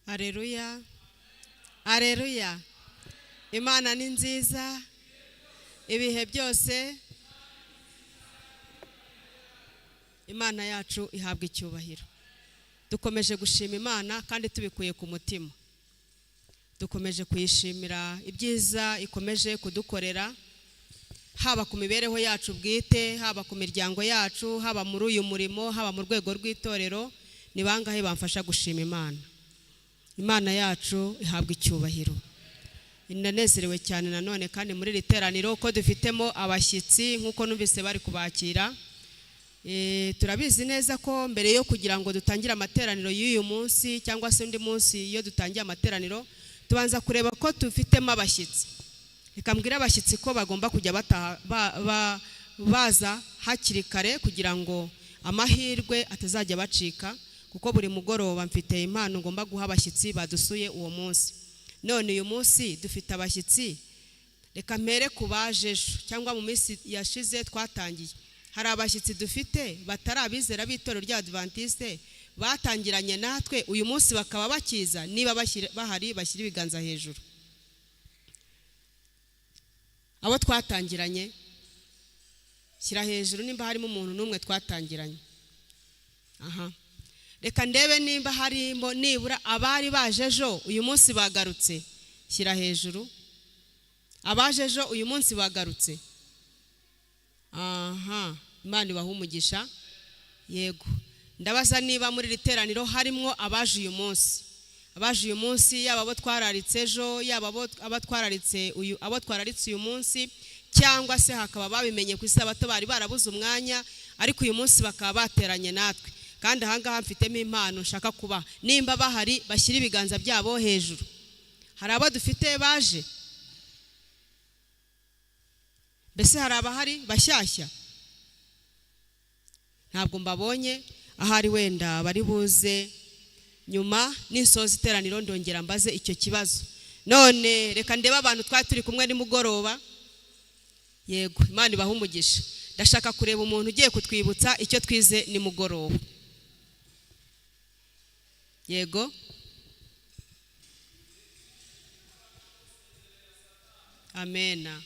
Areruya, areruya! Imana ni nziza ibihe byose. Imana yacu ihabwa icyubahiro. Dukomeje gushima Imana kandi tubikuye ku mutima. Dukomeje kuyishimira ibyiza ikomeje kudukorera, haba ku mibereho yacu bwite, haba ku miryango yacu, haba muri uyu murimo, haba mu rwego rw'itorero. Ni bangahe bamfasha gushima Imana? Imana yacu ihabwa icyubahiro. Ndanezerewe cyane nanone kandi muri iri teraniro ko dufitemo abashyitsi, nk'uko numvise bari kubakira. Turabizi neza ko mbere yo kugira ngo dutangire amateraniro y'uyu munsi cyangwa se undi munsi, iyo dutangiye amateraniro tubanza kureba ko dufitemo abashyitsi. Reka mbwire abashyitsi ko bagomba kujya bataha baza hakiri kare kugira ngo amahirwe atazajya bacika, kuko buri mugoroba mfite impano ngomba guha abashyitsi badusuye uwo munsi. None uyu munsi dufite abashyitsi. Reka mpere ku baje ejo cyangwa mu minsi yashize twatangiye. Hari abashyitsi dufite batari abizera b'itorero ry'Abadivantisite, batangiranye natwe, uyu munsi bakaba bakiza. Niba bahari, bashyira ibiganza hejuru. Abo twatangiranye, shyira hejuru nimba harimo umuntu n'umwe twatangiranye. Aha, reka ndebe nimba harimo nibura abari baje ejo, uyu munsi bagarutse. Shyira hejuru abaje ejo, uyu munsi bagarutse. Aha, Imana ibaha umugisha. Yego, ndabaza niba muri iri teraniro harimo abaje uyu munsi. Abaje uyu munsi, yaba abo twararitse ejo, yaba abo twararitse uyu munsi, cyangwa se hakaba babimenye ku Isabato, bari barabuze umwanya, ariko uyu munsi bakaba bateranye natwe. Kandi ahangaha mfitemo impano nshaka kubaha. Nimba bahari, bashyire ibiganza byabo hejuru. Hari abo dufite baje? Mbese hari abahari bashyashya? Ntabwo mbabonye. Ahari wenda bari buze nyuma. Ninsoza iteraniro ndongera mbaze icyo kibazo. None reka ndebe abantu twari turi kumwe nimugoroba. Yego, Imana ibahe umugisha. Ndashaka kureba umuntu ugiye kutwibutsa icyo twize nimugoroba. Yego, amena.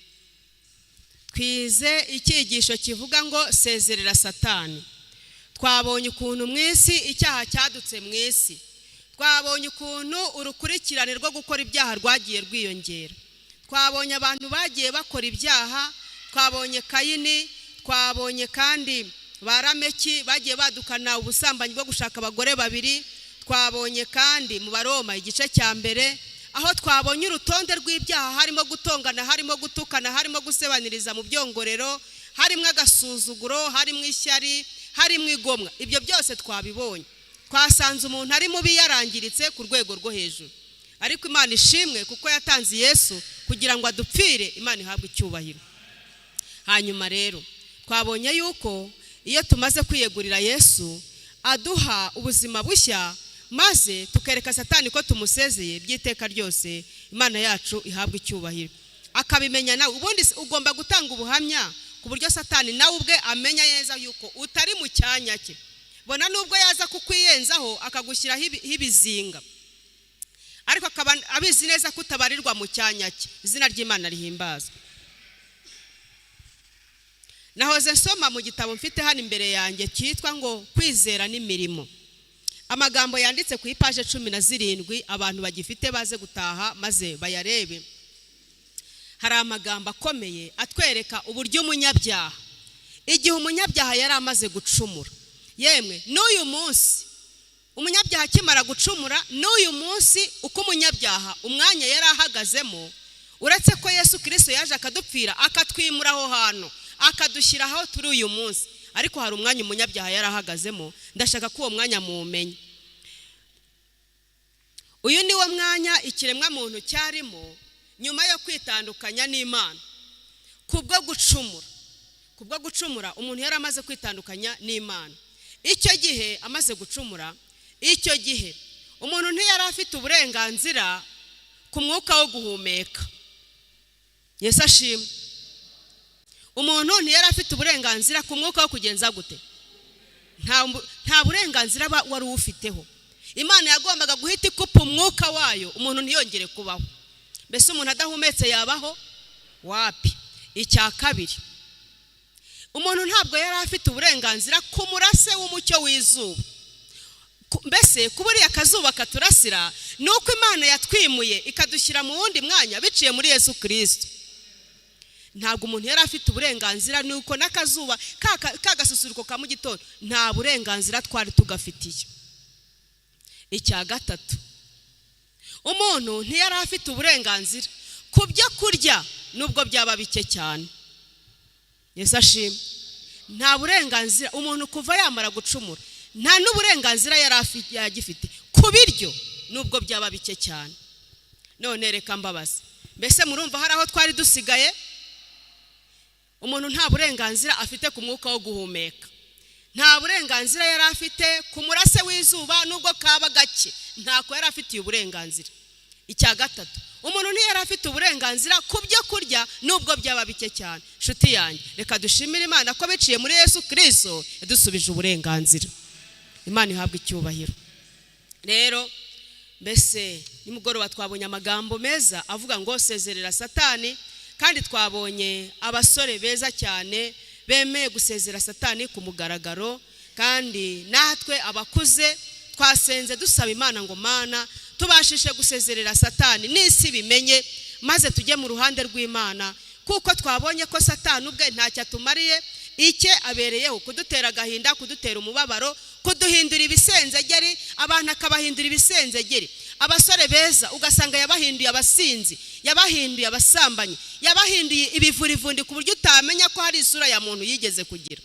Twize icyigisho kivuga ngo "Sezerera Satani". Twabonye ukuntu mu isi icyaha cyadutse mu isi. Twabonye ukuntu urukurikirane rwo gukora ibyaha rwagiye rwiyongera. Twabonye abantu bagiye bakora ibyaha. Twabonye Kayini, twabonye kandi ba Rameki bagiye badukana ubusambanyi bwo gushaka abagore babiri. Twabonye kandi mu Baroma igice cya mbere, aho twabonye urutonde rw'ibyaha: harimo gutongana, harimo gutukana, harimo gusebaniriza mu byongorero, harimo agasuzuguro, harimo ishyari, harimo igomwa. Ibyo byose twabibonye. Twasanze umuntu ari mubi, yarangiritse ku rwego rwo hejuru. Ariko Imana ishimwe kuko yatanze Yesu kugira ngo adupfire. Imana ihabwe icyubahiro. Hanyuma rero twabonye yuko iyo tumaze kwiyegurira Yesu, aduha ubuzima bushya, maze tukereka Satani ko tumusezeye by'iteka ryose. Imana yacu ihabwa icyubahiro. Akabimenya nawe. Ubundi ugomba gutanga ubuhamya ku buryo Satani nawe ubwe amenya neza yuko utari mu cyanya cye, bona nubwo yaza kukwiyenzaho akagushyiraho ibizinga, ariko akaba abizi neza ko utabarirwa mu cyanya cye. Izina ry'Imana rihimbazwa. Nahoze nsoma mu gitabo mfite hano imbere yanjye cyitwa ngo "Kwizera n'imirimo", amagambo yanditse ku ipaje 17. Abantu bagifite baze gutaha maze bayarebe. Hari amagambo akomeye atwereka uburyo umunyabyaha, igihe umunyabyaha yari amaze gucumura, yemwe n'uyu munsi umunyabyaha akimara gucumura, n'uyu munsi uko umunyabyaha umwanya yari ahagazemo, uretse ko Yesu Kirisito yaje akadupfira, akatwimura aho hantu, akadushyira aho turi uyu munsi, ariko hari umwanya umunyabyaha yari ahagazemo. Ndashaka ko uwo mwanya muwumenya. Uyu ni wo mwanya ikiremwamuntu cyarimo nyuma yo kwitandukanya n'Imana kubwo gucumura. Kubwo gucumura, umuntu yari amaze kwitandukanya n'Imana. Icyo gihe amaze gucumura, icyo gihe umuntu ntiyari afite uburenganzira ku mwuka wo guhumeka. Yesu ashimwe. Umuntu ntiyari afite uburenganzira ku mwuka wo kugenza gute? Nta burenganzira wari uwufiteho. Imana yagombaga guhita ikupa umwuka wayo, umuntu ntiyongere kubaho. Mbese umuntu adahumetse yabaho? Wapi. Icya kabiri, umuntu ntabwo yari afite uburenganzira ku murase w'umucyo w'izuba. Mbese kuburiya akazuba katurasira ni uko Imana yatwimuye ikadushyira mu wundi mwanya biciye muri Yesu Kirisito. Ntabwo umuntu yari afite uburenganzira, ni uko n'akazuba kagasusuruko ka mu gitondo nta burenganzira twari tugafitiye. Icya gatatu, umuntu ntiyari afite uburenganzira ku byo kurya nubwo byaba bike cyane. Yesu ashimwe. Nta burenganzira umuntu kuva yamara gucumura, nta n'uburenganzira yari agifite ku biryo nubwo byaba bike cyane. None reka mbabaze, mbese murumva hari aho twari dusigaye? Umuntu nta burenganzira afite ku mwuka wo guhumeka, nta burenganzira yari afite ku murase w'izuba nubwo kaba gake, ntako yari afitiye uburenganzira. Icya gatatu, umuntu ntiyari afite uburenganzira ku byo kurya nubwo byaba bike cyane. Nshuti yanjye, reka dushimire Imana ko biciye muri Yesu Kirisito yadusubije uburenganzira. Imana ihabwa icyubahiro. Rero mbese nimugoroba twabonye amagambo meza avuga ngo sezerera Satani, kandi twabonye abasore beza cyane bemeye gusezera Satani ku mugaragaro. Kandi natwe abakuze twasenze dusaba Imana ngo Mana tubashishe gusezerera Satani n'isi bimenye, maze tujye mu ruhande rw'Imana, kuko twabonye ko Satani ubwe ntacyo atumariye. Icye abereyeho kudutera agahinda, kudutera umubabaro, kuduhindura ibisenzegeri, abantu akabahindura ibisenzegeri. Abasore beza ugasanga yabahinduye abasinzi, yabahinduye abasambanyi, yabahinduye ibivurivundi ku buryo utamenya ko hari isura ya muntu yigeze kugira.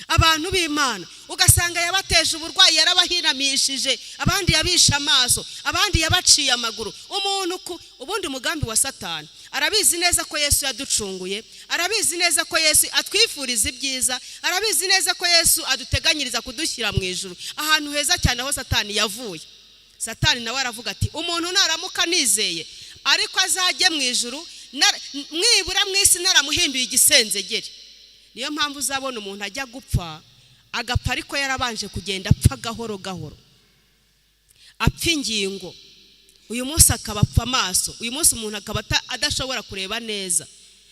Abantu b'Imana ugasanga yabateje uburwayi, yarabahinamishije, abandi yabishe amaso, abandi yabaciye amaguru. Umuntu ubundi umugambi wa Satani arabizi neza ko Yesu yaducunguye, arabizi neza ko Yesu atwifuriza ibyiza, arabizi neza ko Yesu aduteganyiriza kudushyira mu ijuru, ahantu heza cyane aho Satani yavuye. Satani nawe aravuga ati umuntu naramuka nizeye ariko azajye mu ijuru, mwibura mu isi naramuhinduye igisenzegeri. Niyo mpamvu uzabona umuntu ajya gupfa agapfa ariko yarabanje kugenda apfa gahoro gahoro, apfa ingingo. Uyu munsi akaba apfa amaso, uyu munsi umuntu akaba adashobora kureba neza,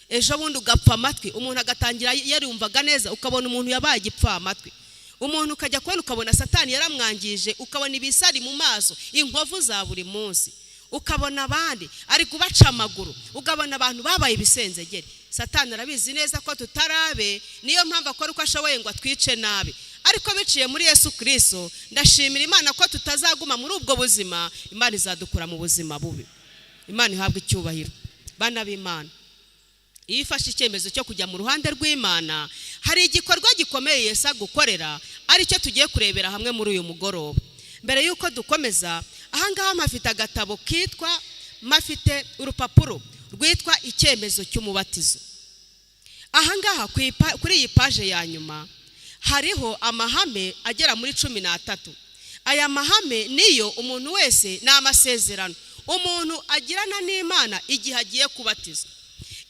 ejo bundi ugapfa amatwi, umuntu agatangira yarumvaga neza, ukabona umuntu yabaye igipfa amatwi. Umuntu ukajya kubona ukabona Satani yaramwangije, ukabona ibisari mu maso, inkovu za buri munsi, ukabona abandi ari kubaca amaguru, ukabona abantu babaye ibisenzegeri. Satani arabizi neza ko tutarabe, niyo mpamvu akora uko ashoboye ngo atwice nabi. Ariko biciye muri Yesu Kristo, ndashimira Imana ko tutazaguma muri ubwo buzima. Imana izadukura mu buzima bubi. Imana ihabwe icyubahiro. Bana b'Imana, iyo ifashe icyemezo cyo kujya mu ruhande rw'Imana, hari igikorwa gikomeye Yesu agukorera, aricyo tugiye kurebera hamwe muri uyu mugoroba. Mbere y'uko dukomeza, ahangaha mafite agatabo kitwa, mafite urupapuro rwitwa icyemezo cy'umubatizo. Ahangaha kuri iyi paje ya nyuma hariho amahame agera muri 13. Aya mahame niyo umuntu wese, ni amasezerano umuntu agirana n'Imana igihe agiye kubatizwa.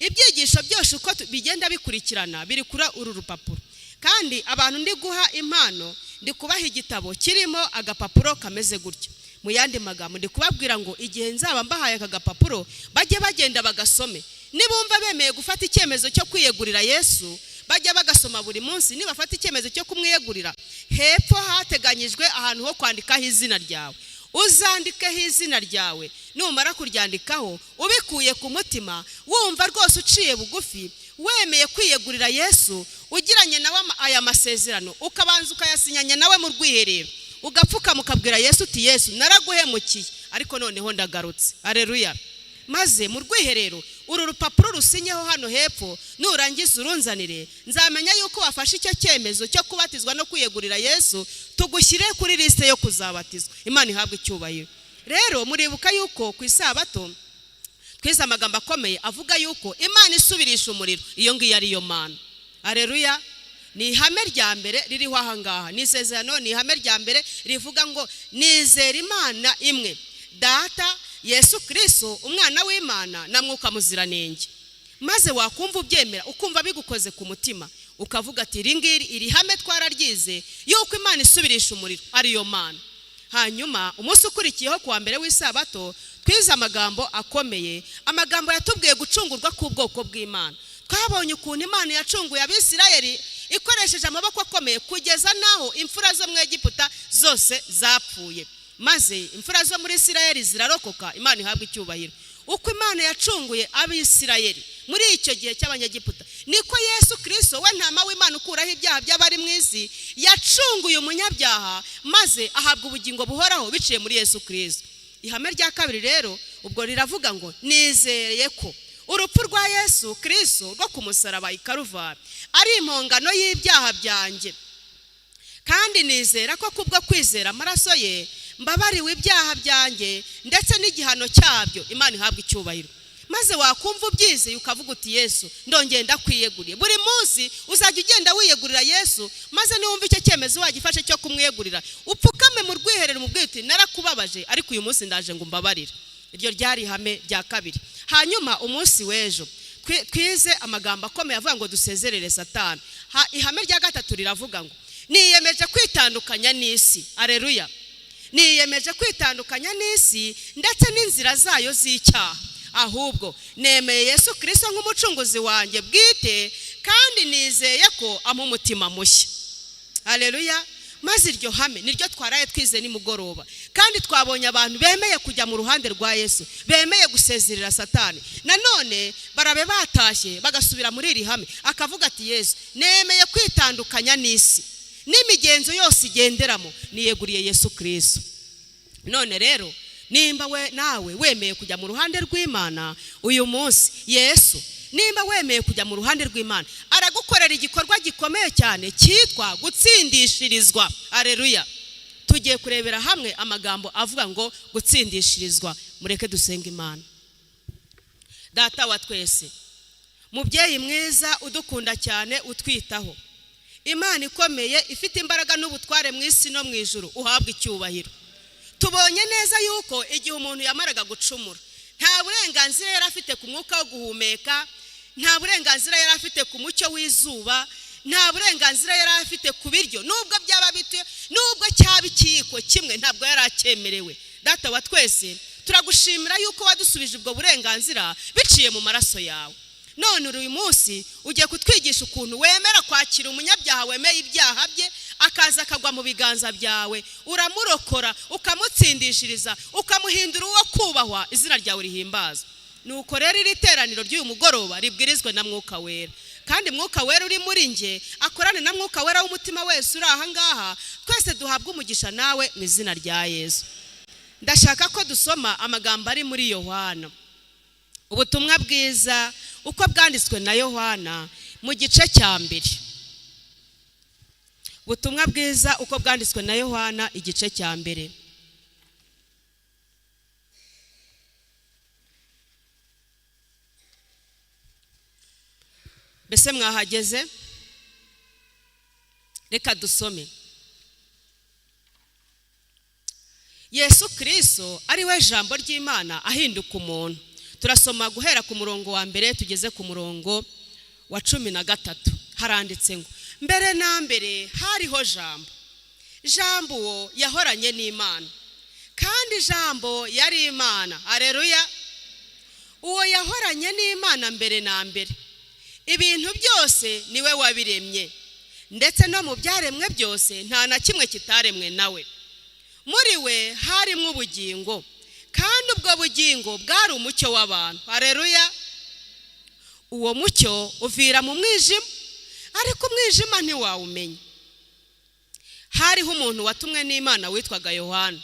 Ibyigisho byose uko bigenda bikurikirana biri kuri uru rupapuro. Kandi abantu ndi guha impano, ndi kubaha igitabo kirimo agapapuro kameze gutya. Mu yandi magambo ndi kubabwira ngo igihe nzaba mbahaye aka gapapuro bajye bagenda bagasome. Nibumva bemeye gufata icyemezo cyo kwiyegurira Yesu, bajya bagasoma buri munsi. Nibafata icyemezo cyo kumwiyegurira, hepfo hateganyijwe ahantu ho kwandikaho izina ryawe. Uzandikeho izina ryawe, numara kuryandikaho ubikuye ku mutima, wumva rwose uciye bugufi, wemeye kwiyegurira Yesu, ugiranye nawe aya masezerano, ukabanza ukayasinyanya nawe mu rwiherero, ugapfuka mukabwira Yesu uti Yesu naraguhemukiye ariko noneho ndagarutse. Haleluya. Maze mu rwiherero uru rupapuro rusinyeho hano hepfo, nurangiza urunzanire, nzamenya yuko wafashe icyo cyemezo cyo kubatizwa no kwiyegurira Yesu, tugushyire kuri liste yo kuzabatizwa. Imana ihabwe icyubahiro. Rero muribuka yuko ku isabato twize amagambo akomeye avuga yuko Imana isubirisha umuriro, iyo ngiyo ariyo Mana. Haleluya. Ni ihame rya mbere ririho ahangaha, ni isezerano, ni ihame rya mbere rivuga ngo nizera Imana imwe, Data, Yesu Kristo umwana w'Imana na Mwuka Muziranenge. Maze wakumva ubyemera, ukumva bigukoze ku mutima, ukavuga ati iri ngiri iri hame twararyize yuko Imana isubirisha umuriro ariyo Mana. Hanyuma umunsi ukurikiyeho, kuwa mbere w'isabato, twize amagambo akomeye, amagambo yatubwiye gucungurwa k'ubwoko bw'Imana. Twabonye ukuntu Imana yacunguye Abisirayeli ikoresheje amaboko akomeye, kugeza n'aho imfura zo mu Egiputa zose zapfuye, maze imfura zo muri Isirayeli zirarokoka. Imana ihabwa icyubahiro. Uko Imana yacunguye Abisirayeli muri icyo gihe cy'Abanyegiputa, niko Yesu Kirisito, we ntama w'Imana ukuraho ibyaha by'abari mu isi, yacunguye umunyabyaha maze ahabwa ubugingo buhoraho biciye muri Yesu Kirisito. Ihame rya kabiri rero ubwo riravuga ngo: nizereye ko urupfu rwa Yesu Kirisito rwo ku musaraba i Karuvari ari impongano y'ibyaha byanjye, kandi nizera ko kubwo kwizera amaraso ye mbabariwe ibyaha byanjye ndetse n'igihano cyabyo. Imana ihabwa icyubahiro. Maze wakumva ubyizeye, ukavuga uti: "Yesu, ndongeye ndakwiyeguriye." Buri munsi uzajya ugenda wiyegurira Yesu, maze niwumva icyo cyemezo wagifashe cyo kumwiyegurira, upfukame mu rwiherero umubwire uti: "Narakubabaje, ariko uyu munsi ndaje ngo umbabarire." Iryo ryari ihame rya kabiri. Hanyuma umunsi w'ejo twize amagambo akomeye avuga ngo dusezerere Satani. Ihame rya gatatu riravuga ngo: niyemeje kwitandukanya n'isi. Areruya! Niyemeje kwitandukanya n'isi ndetse n'inzira zayo z'icyaha, ahubwo nemeye Yesu Kirisito nk'umucunguzi wanjye bwite, kandi nizeye ko ampa umutima mushya. Areruya! Maze iryo hame niryo twaraye twize nimugoroba, kandi twabonye abantu bemeye kujya mu ruhande rwa Yesu, bemeye gusezerera Satani. Nanone barabe batashye bagasubira muri iri hame, akavuga ati: "Yesu, nemeye kwitandukanya n'isi n'imigenzo yose igenderamo, niyeguriye Yesu Kirisito." None rero nimba we nawe wemeye kujya mu ruhande rw'Imana uyu munsi, Yesu, nimba wemeye kujya mu ruhande rw'Imana, aragukorera igikorwa gikomeye cyane cyitwa gutsindishirizwa. Areruya! Tugiye kurebera hamwe amagambo avuga ngo gutsindishirizwa. Mureke dusenga Imana. Data wa twese, mubyeyi mwiza udukunda cyane, utwitaho, Imana ikomeye ifite imbaraga n'ubutware mu isi no mu ijuru, uhabwa icyubahiro. Tubonye neza yuko igihe umuntu yamaraga gucumura, nta burenganzira yari afite ku mwuka wo guhumeka, nta burenganzira yari afite ku mucyo w'izuba, nta burenganzira yari afite ku biryo, nubwo byaba bito, nubwo cyaba ikiyiko kimwe, ntabwo yari acyemerewe. Data wa twese, turagushimira yuko wadusubije ubwo burenganzira biciye mu maraso yawe. None uyu munsi ugiye kutwigisha ukuntu wemera kwakira umunyabyaha wemeye ibyaha bye, akaza akagwa mu biganza byawe, uramurokora, ukamutsindishiriza, ukamuhindura uwo kubahwa. Izina ryawe rihimbazwa. Nuko rero iri teraniro ry'uyu mugoroba ribwirizwe na Mwuka Wera, kandi Mwuka Wera uri muri nge akorane na Mwuka Wera w'umutima wese uri aha ngaha, twese duhabwe umugisha nawe mu izina rya Yesu. Ndashaka ko dusoma amagambo ari muri Yohana, ubutumwa bwiza uko bwanditswe na Yohana mu gice cya mbere. Ubutumwa bwiza uko bwanditswe na Yohana, igice cya mbere. Mbese mwahageze? Reka dusome. Yesu Kirisito ari we jambo ry'Imana ahinduka umuntu. Turasoma guhera ku murongo wa mbere tugeze ku murongo wa 13. Haranditse ngo: mbere na mbere hariho Jambo, Jambo uwo yahoranye n'Imana, kandi Jambo yari Imana. Areruya! Uwo yahoranye n'Imana mbere na mbere. Ibintu byose niwe wabiremye, ndetse no mu byaremwe byose nta na kimwe kitaremwe nawe. Muri we harimo ubugingo, kandi ubwo bugingo bwari umucyo w'abantu. Areruya! Uwo mucyo uvira mu mwijima, ariko umwijima ntiwawumenya. Hariho umuntu watumwe n'Imana witwaga Yohana.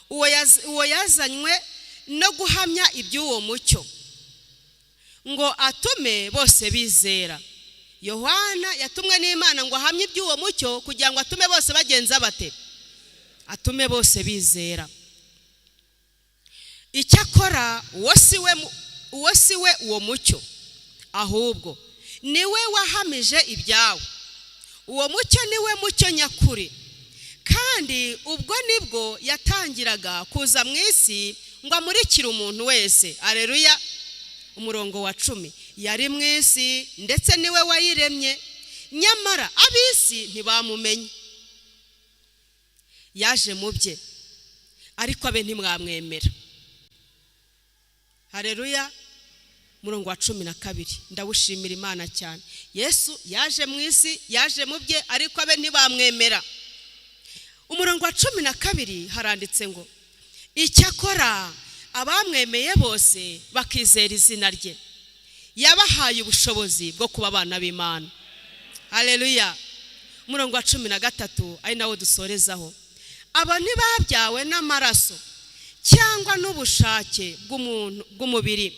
Uwo yazanywe no guhamya iby'uwo mucyo, ngo atume bose bizera. Yohana yatumwe n'Imana ngo ahamye iby'uwo mucyo, kugira ngo atume bose bagenza bate? Atume bose bizera. Icyakora uwo si we uwo mucyo, ahubwo niwe wahamije ibyawe. Uwo mucyo niwe mucyo nyakuri, kandi ubwo nibwo yatangiraga kuza mu isi ngo amurikire umuntu wese. Areruya! Umurongo wa 10: yari mu isi, ndetse niwe wayiremye, nyamara ab'isi ntibamumenye. Yaje mu bye, Ariko abe ntimwamwemera. Hareruya! Murongo wa 12, ndawushimira Imana cyane. Yesu yaje mu isi, yaje mu bye, ariko abe ntibamwemera. Umurongo wa 12 haranditse ngo: "Icyakora abamwemeye bose bakizera izina rye, yabahaye ubushobozi bwo kuba abana b'Imana." Hareruya! Umurongo wa 13, ari nawo dusorezaho: "Abo ntibabyawe n'amaraso cyangwa n'ubushake bw'umuntu bw'umubiri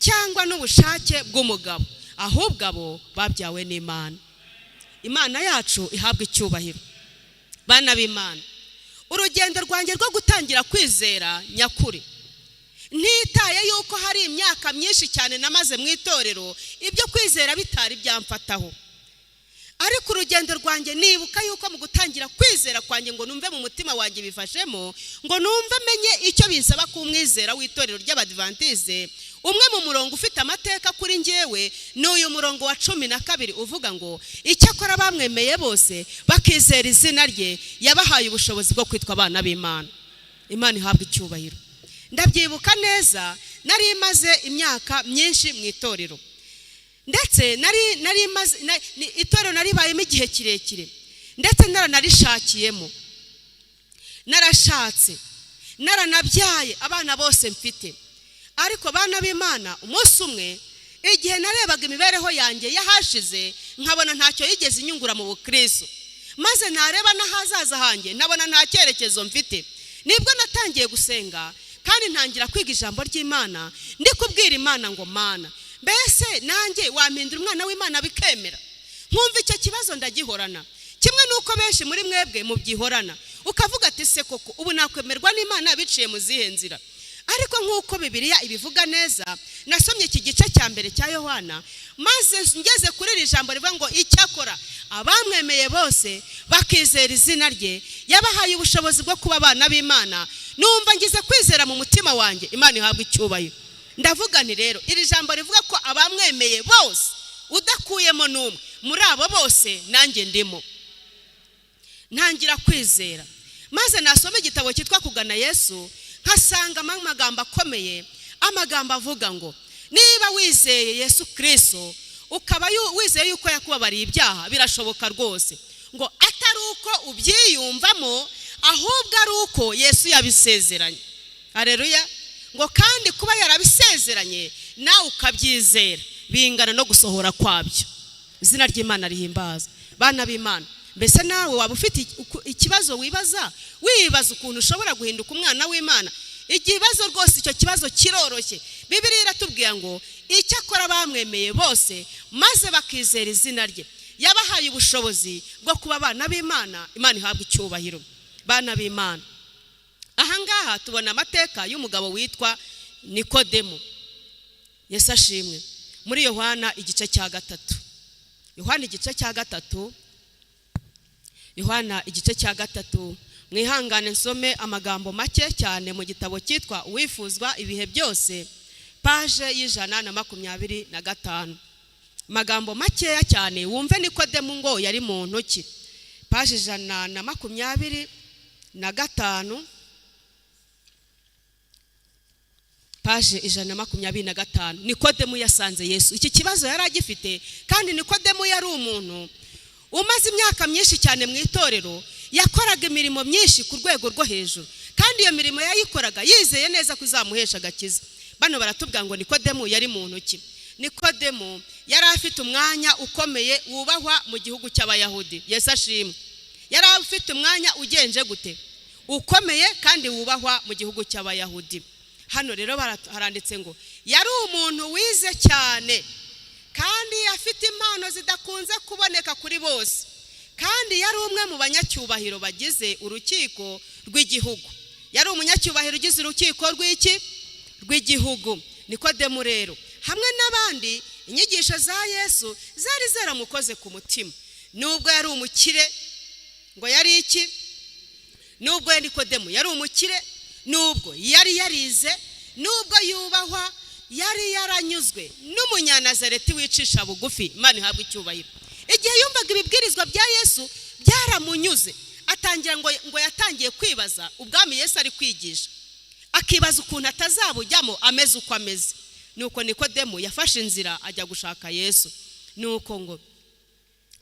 cyangwa n'ubushake bw'umugabo, ahubwo abo babyawe n'Imana." Imana yacu ihabwa icyubahiro. Bana b'Imana, urugendo rwanjye rwo gutangira kwizera nyakuri, ntitaye yuko hari imyaka myinshi cyane namaze mu itorero ibyo kwizera bitari byamfataho, ariko urugendo rwanjye, nibuka yuko mu gutangira kwizera kwanjye, ngo numve mu mutima wanjye bifashemo, ngo numve menye icyo binsaba kumwizera w'itorero ry'Abadivantize, umwe mu murongo ufite amateka kuri njyewe ni uyu murongo wa 12 uvuga ngo: "Icyakora bamwemeye bose bakizera izina rye, yabahaye ubushobozi bwo kwitwa abana b'Imana." Imana ihabwa icyubahiro. Ndabyibuka neza, nari maze imyaka myinshi mu itorero, ndetse nari maze itorero naribayemo igihe kirekire, ndetse naranarishakiyemo, narashatse, naranabyaye abana bose mfite. Ariko bana b'Imana, umunsi umwe igihe narebaga imibereho yanjye y'ahashize, nkabona ntacyo yigeze inyungura mu bukristo, maze nareba n'ahazaza hanjye nabona nta cyerekezo mfite, nibwo natangiye gusenga kandi ntangira kwiga ijambo ry'Imana, ndi kubwira Imana ngo: "Mana, mbese nanjye wampindura umwana w'Imana bikemera?" Nkumva icyo kibazo ndagihorana, kimwe n'uko benshi muri mwebwe mubyihorana, ukavuga ati: "Se koko ubu nakwemerwa n'Imana biciye mu zihe nzira?" Ariko nk'uko Bibiliya ibivuga neza, nasomye iki gice cya mbere cya Yohana, maze ngeze kuri iri jambo rivuga ngo: "Icyakora abamwemeye bose bakizera izina rye, yabahaye ubushobozi bwo kuba abana b'Imana," numva ngize kwizera mu mutima wanjye. Imana ihabwa icyubahiro. Ndavuga nti: "Rero iri jambo rivuga ko abamwemeye bose udakuyemo n'umwe, muri abo bose nanjye ndimo." Ntangira kwizera, maze nasoma igitabo cyitwa Kugana Yesu, nkasangamo amagambo akomeye, amagambo avuga ngo niba wizeye Yesu Kirisito, ukaba wizeye yuko yakubabariye ibyaha, birashoboka rwose, ngo atari uko ubyiyumvamo, ahubwo ari uko Yesu yabisezeranye. Hareruya! Ngo kandi kuba yarabisezeranye nawe ukabyizera bingana no gusohora kwabyo. Izina ry'Imana rihimbaza. Bana b'Imana, mbese nawe waba ufite ikibazo wibaza, wibaza ukuntu ushobora guhinduka umwana w'Imana? Ikibazo rwose, icyo kibazo kiroroshye. Bibiliya iratubwira ngo: "Icyakora bamwemeye bose maze bakizera izina rye, yabahaye ubushobozi bwo kuba abana b'Imana." Imana ihabwa icyubahiro. Bana b'Imana, ahangaha tubona amateka y'umugabo witwa Nikodemu. Yesu ashimwe! Muri Yohana igice cya 3, Yohana igice cya 3, Yohana igice cya 3, mwihangane nsome amagambo make cyane mu gitabo cyitwa Uwifuzwa Ibihe Byose, page y'125, amagambo makeya cyane, wumve Nikodemu ngo yari muntu ki. Page 125, page 125. Nikodemu yasanze Yesu, iki kibazo yari agifite. Kandi Nikodemu yari umuntu umaze imyaka myinshi cyane mu itorero, yakoraga imirimo myinshi ku rwego rwo hejuru, kandi iyo mirimo yayikoraga yizeye neza ko izamuhesha agakiza. Bano baratubwira ngo Nikodemu yari muntu ki? Nikodemu yari afite umwanya ukomeye wubahwa mu gihugu cy'Abayahudi. Yesu ashimwe! Yari afite umwanya ugenje gute? Ukomeye kandi wubahwa mu gihugu cy'Abayahudi. Hano rero haranditse ngo yari umuntu wize cyane, kandi afite impano zidakunze kuboneka kuri bose, kandi yari umwe mu banyacyubahiro bagize urukiko rw'igihugu. Yari umunyacyubahiro ugize urukiko rw'iki? Rw'igihugu. Nikodemu rero hamwe n'abandi, inyigisho za Yesu zari zaramukoze ku mutima. Nubwo yari umukire, ngo yari iki? Nubwo Nikodemu yari umukire, nubwo yari yarize, nubwo yubahwa, yari yaranyuzwe n'Umunyanazareti wicisha bugufi. Imana ihabwa icyubahiro. Igihe yumvaga ibibwirizwa bya Yesu byaramunyuze, atangira. Atangira ngo yatangiye kwibaza ubwami Yesu ari kwigisha, akibaza ukuntu atazabujyamo ameze uko ameze. Nuko Nikodemu yafashe inzira ajya gushaka Yesu. Nuko ngo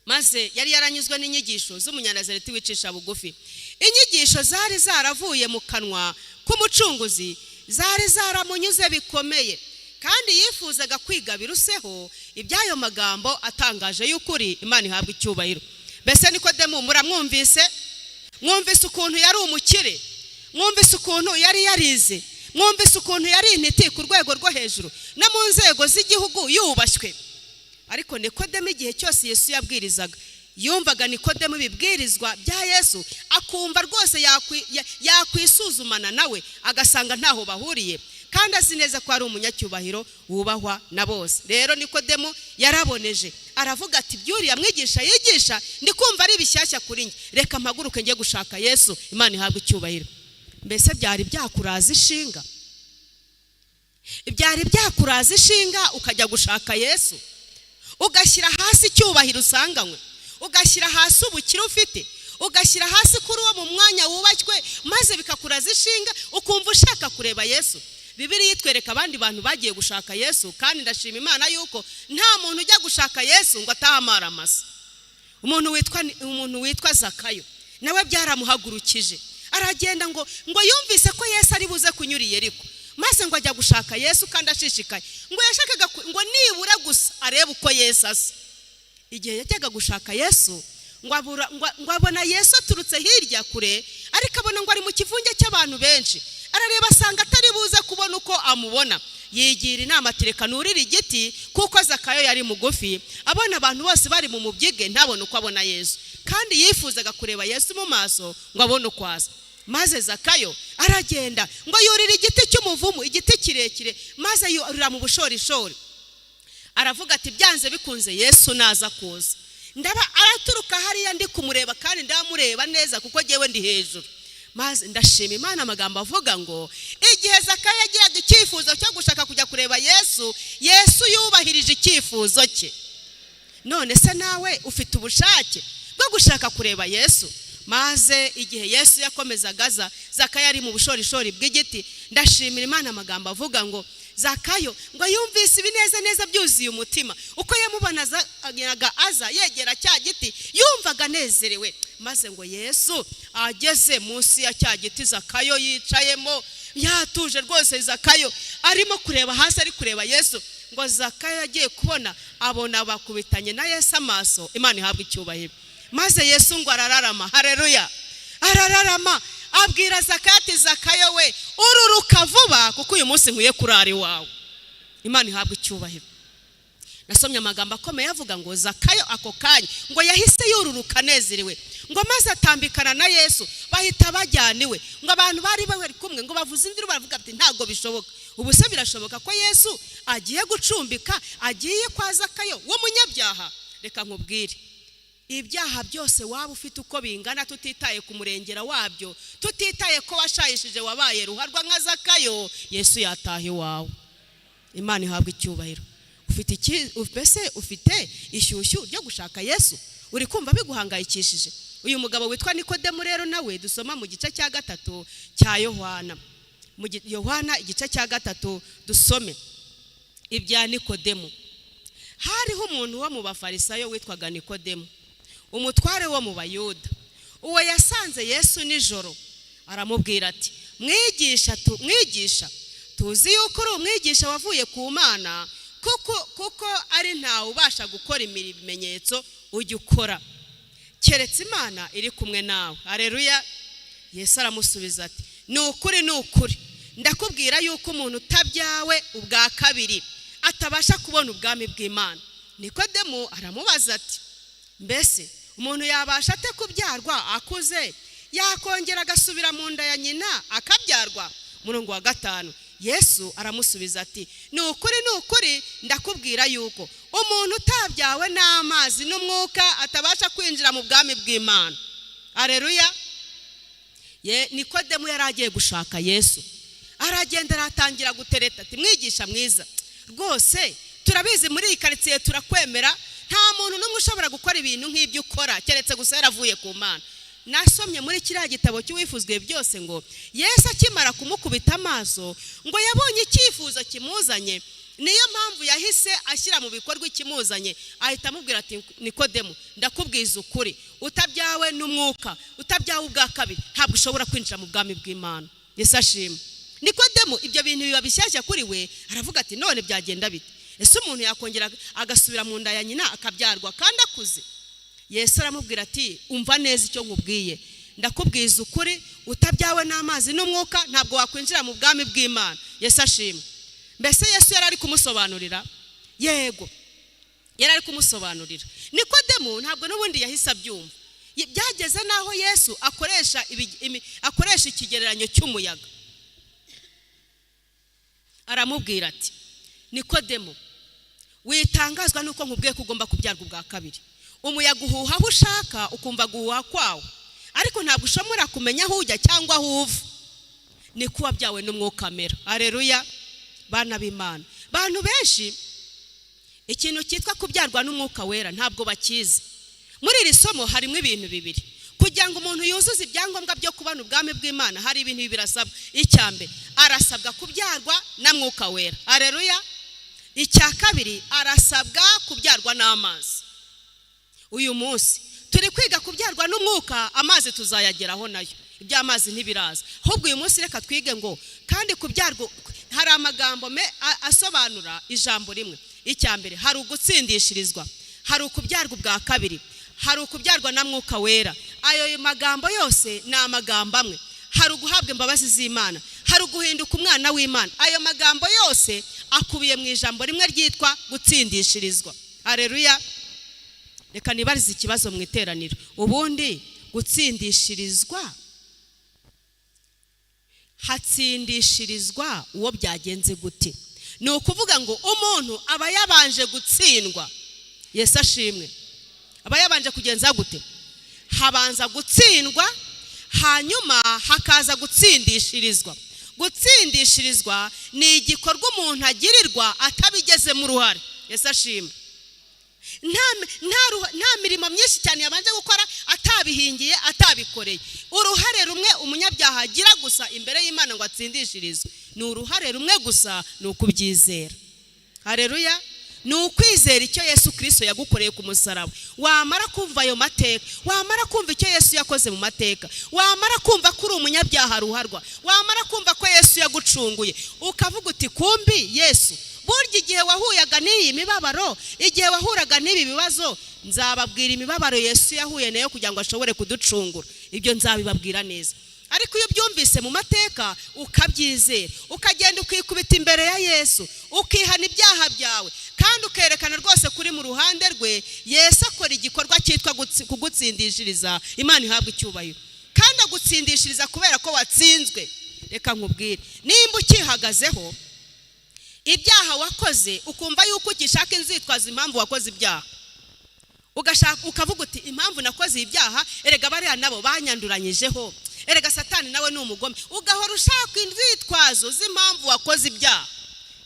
maze yari yaranyuzwe n'inyigisho z'umunyanazareti wicisha bugufi. Inyigisho zari zaravuye mu kanwa k'umucunguzi zari zaramunyuze bikomeye, kandi yifuzaga kwiga biruseho iby'ayo magambo atangaje y'ukuri. Imana ihabwa icyubahiro. Mbese Nikodemu muramwumvise? Mwumvise ukuntu yari umukire, mwumvise ukuntu yari yarize, mwumvise ukuntu yari intiti ku rwego rwo hejuru no mu nzego z'igihugu yubashywe. Ariko Nikodemu igihe cyose Yesu yabwirizaga, yumvaga Nikodemu ibibwirizwa bya Yesu, akumva rwose yakwisuzumana nawe agasanga ntaho bahuriye, kandi azi neza ko ari umunyacyubahiro wubahwa na bose. Rero Nikodemu yaraboneje, aravuga ati byuriya mwigisha yigisha ndi kumva ari bishyashya kuri njye, reka mpaguruke njye gushaka Yesu. Imana ihabwe icyubahiro. Mbese byari byakuraza ishinga? Byari byakuraza ishinga ukajya gushaka Yesu, ugashyira hasi icyubahiro usanganywe, ugashyira hasi ubukire ufite, ugashyira hasi kuri uwo mu mwanya wubashywe, maze bikakuraza ishinga ukumva ushaka kureba Yesu. Bibiliya itwereka abandi bantu bagiye gushaka Yesu, kandi ndashima Imana yuko nta muntu ujya gushaka Yesu ngo atahamara amasa. Umuntu witwa Zakayo nawe byaramuhagurukije, aragenda ngo yumvise ko Yesu ari buze kunyura i Yeriko, maze ngo ajya gushaka Yesu kandi ashishikaye, ngo yashakaga ngo nibura gusa arebe uko Yesu asa. Igihe yajyaga gushaka Yesu ngo abona Yesu aturutse hirya kure, ariko abona ngo ari mu kivunge cy'abantu benshi. Arareba asanga atari buze kubona uko amubona. Yigira inama ati reka nurire igiti, kuko Zakayo yari mugufi, abona abantu bose bari mu mubyige ntabone uko abona Yesu, kandi yifuzaga kureba Yesu mu maso ngo abone uko asa. Maze Zakayo aragenda ngo yurire igiti cy'umuvumu, igiti kirekire, maze yurira mu bushorishori. Aravuga ati byanze bikunze Yesu naza kuza, ndaba araturuka hariya ndi kumureba, kandi ndamureba neza kuko jyewe ndi hejuru. Maze ndashima Imana amagambo avuga ngo igihe Zakayo yagiraga icyifuzo cyo gushaka kujya kureba Yesu, Yesu yubahirije icyifuzo cye. None se nawe ufite ubushake bwo gushaka kureba Yesu? Maze igihe Yesu yakomezaga aza, Zakayo ari mu bushorishori bw'igiti. Ndashimira Imana amagambo avuga ngo Zakayo ngo yumvise ibineza neza byuzuye umutima. Uko yamubonaga aza yegera cya giti yumvaga anezerewe. Maze ngo Yesu ageze munsi ya cya giti Zakayo yicayemo, yatuje rwose. Zakayo arimo kureba hasi, ari kureba Yesu. Ngo Zakayo agiye kubona abona bakubitanye na Yesu amaso. Imana ihabwe icyubahiro. Maze Yesu ngo arararama. Haleluya, arararama, abwira Zakayo ati Zakayo we, ururuka vuba kuko uyu munsi nkwiye kurara iwawe. Imana ihabwe icyubahiro. Nasomye amagambo akomeye avuga ngo Zakayo ako kanya ngo yahise yururuka anezerewe, ngo maze atambikana na Yesu, bahita bajyana iwe. Ngo abantu bari bari kumwe ngo bavuze induru baravuga ati ntabwo bishoboka. Ubu se birashoboka ko Yesu agiye gucumbika, agiye kwa Zakayo w'umunyabyaha? Reka nkubwire, ibyaha byose waba ufite uko bingana, tutitaye ku murengera wabyo, tutitaye ko washayishije wabaye ruharwa nka Zakayo, Yesu yataha iwawe. Imana ihabwa icyubahiro. Ufite iki? Mbese ufite ishyushyu ryo gushaka Yesu? Uri kumva biguhangayikishije? Uyu mugabo witwa Nikodemu rero nawe dusoma mu gice cya 3 cya Yohana. Mu Yohana igice cya 3 dusome ibya Nikodemu. Hariho umuntu wo mu Bafarisayo witwaga Nikodemu, umutware wo mu Bayuda. Uwo yasanze Yesu nijoro aramubwira ati mwigisha, tuzi yuko uri umwigisha wavuye ku Mana, kuko ari ntawe ubasha gukora ibimenyetso ujya ukora keretse Imana iri kumwe nawe. Haleluya. Yesu aramusubiza ati ni ukuri, ni ukuri, ndakubwira yuko umuntu utabyawe ubwa kabiri atabasha kubona ubwami bw'Imana. Nikodemu aramubaza ati mbese umuntu yabasha ate kubyarwa akuze? Yakongera agasubira mu nda ya nyina akabyarwa? Murongo wa 5. Yesu aramusubiza ati ni ukuri, ni ukuri, ndakubwira yuko umuntu utabyawe n'amazi n'umwuka atabasha kwinjira mu bwami bw'Imana. Haleluya. Nikodemu yari agiye gushaka Yesu, aragenda aratangira gutereta ati mwigisha mwiza, rwose turabizi muri iyi karitsiye turakwemera, nta muntu n'umwe ushobora gukora ibintu nk'ibyo ukora keretse gusa yaravuye ku Mana. Nasomye muri kiriya gitabo cy'Uwifuzwe Byose ngo Yesu akimara kumukubita amaso, ngo yabonye icyifuzo kimuzanye. Niyo mpamvu yahise ashyira mu bikorwa ikimuzanye, ahita amubwira ati: "Nikodemu, ndakubwiza ukuri, utabyawe n'umwuka, utabyawe ubwa kabiri, ntabwo ushobora kwinjira mu bwami bw'Imana." Yesu ashima. Nikodemu ibyo bintu biba bishyashya kuri we, aravuga ati: "None byagenda bite? Ese umuntu yakongera agasubira mu nda ya nyina akabyarwa kandi akuze?" Yesu aramubwira ati: "Umva neza icyo nkubwiye, ndakubwiza ukuri, utabyawe n'amazi n'umwuka ntabwo wakwinjira mu bwami bw'Imana." Yesu ashima. Mbese Yesu yari ari kumusobanurira? Yego, yari ari kumusobanurira. Nikodemu ntabwo n'ubundi yahise abyumva. Byageze n'aho Yesu akoresha ikigereranyo cy'umuyaga, aramubwira ati: "Nikodemu, witangazwa nuko nkubwiye ko ugomba kubyarwa ubwa kabiri. Umuyaga uhuha aho ushaka, ukumva guhuha kwawo, ariko ntabwo ushobora kumenya aho ujya cyangwa aho uva. Niko uwabyawe n'umwuka amera." Areruya! Bana b'Imana, bantu benshi ikintu cyitwa kubyarwa n'Umwuka Wera ntabwo bakizi. Muri iri somo harimo ibintu bibiri. Kugira ngo umuntu yuzuze ibyangombwa byo kubona ubwami bw'Imana, hari ibintu bibiri asabwa. Icya mbere, arasabwa kubyarwa na Mwuka Wera. Areruya! Icya kabiri, arasabwa kubyarwa n'amazi. Uyu munsi turi kwiga kubyarwa n'umwuka, amazi tuzayageraho nayo, iby'amazi ntibiraza. Ahubwo uyu munsi reka twige ngo kandi kubyarwa, hari amagambo asobanura ijambo rimwe. Icya mbere, hari ugutsindishirizwa, hari ukubyarwa ubwa kabiri, hari ukubyarwa na Mwuka Wera. Ayo magambo yose ni amagambo amwe. Hari uguhabwa imbabazi z'Imana, hari uguhinduka umwana w'Imana. Ayo magambo yose akubiye mu ijambo rimwe ryitwa gutsindishirizwa. Areruya! Reka nibarize ikibazo mu iteraniro. Ubundi gutsindishirizwa, hatsindishirizwa uwo byagenze gute? Ni ukuvuga ngo umuntu aba yabanje gutsindwa. Yesu ashimwe. Aba yabanje kugenza gute? Habanza gutsindwa, hanyuma hakaza gutsindishirizwa. Gutsindishirizwa ni igikorwa umuntu agirirwa atabigezemo uruhare. Yesu ashimwe. Nta mirimo myinshi cyane yabanje gukora, atabihingiye, atabikoreye. Uruhare rumwe umunyabyaha agira gusa imbere y'Imana ngo atsindishirizwe ni uruhare rumwe gusa, ni ukubyizera. Hareruya! Ni ukwizera icyo Yesu Kirisito yagukoreye ku musaraba. Wamara kumva ayo mateka, wamara kumva icyo Yesu yakoze mu mateka, wamara kumva ko uri umunyabyaha ruharwa, wamara kumva ko Yesu yagucunguye, ukavuga uti: "Kumbi Yesu, burya igihe wahuyaga n'iyi mibabaro, igihe wahuraga n'ibi bibazo." Nzababwira imibabaro Yesu yahuye nayo kugira ngo ashobore kuducungura, ibyo nzabibabwira neza. Ariko iyo ubyumvise mu mateka, ukabyizera, ukagenda ukikubita imbere ya Yesu, ukihana ibyaha byawe, kandi ukerekana rwose kuri mu ruhande rwe, Yesu akora igikorwa cyitwa kugutsindishiriza. Imana ihabwa icyubahiro. Kandi agutsindishiriza kubera ko watsinzwe. Reka nkubwire, nimba ukihagazeho ibyaha wakoze, ukumva yuko ugishaka inzitwazo impamvu wakoze ibyaha, ugashaka ukavuga uti: "Impamvu nakoze ibyaha, erega bariya nabo banyanduranyijeho, erega Satani nawe ni umugome," ugahora ushaka inzitwazo z'impamvu wakoze ibyaha,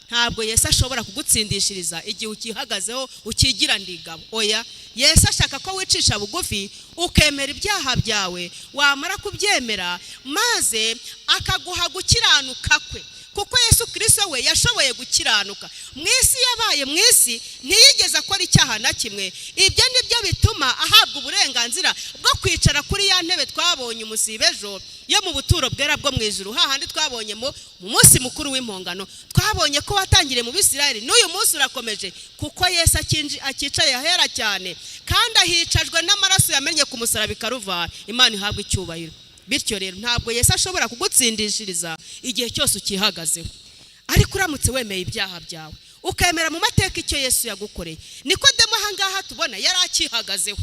ntabwo Yesu ashobora kugutsindishiriza igihe ukihagazeho, ukigira ndigabo. Oya, Yesu ashaka ko wicisha bugufi, ukemera ibyaha byawe. Wamara kubyemera, maze akaguha gukiranuka kwe, kuko Yesu Kirisito we yashoboye gukiranuka mu isi. Yabaye mu isi, ntiyigeze akora icyaha na kimwe. Ibyo ni byo bituma ahabwa uburenganzira bwo kwicara kuri ya ntebe twabonye umusibe ejo yo mu buturo bwera bwo mu ijuru, hahandi twabonye mu munsi mukuru w'Impongano. Twabonye ko watangiriye mu Bisirayeli, n'uyu munsi urakomeje, kuko Yesu akicaye ahera cyane, kandi ahicajwe n'amaraso yamennye ku musaraba i Karuvari. Imana ihabwa icyubahiro. Bityo rero, ntabwo Yesu ashobora kugutsindishiriza igihe cyose ukihagazeho. Ariko uramutse wemeye ibyaha byawe, ukemera mu mateka icyo Yesu yagukoreye. Nikodemu ahangaha tubona yari akihagazeho.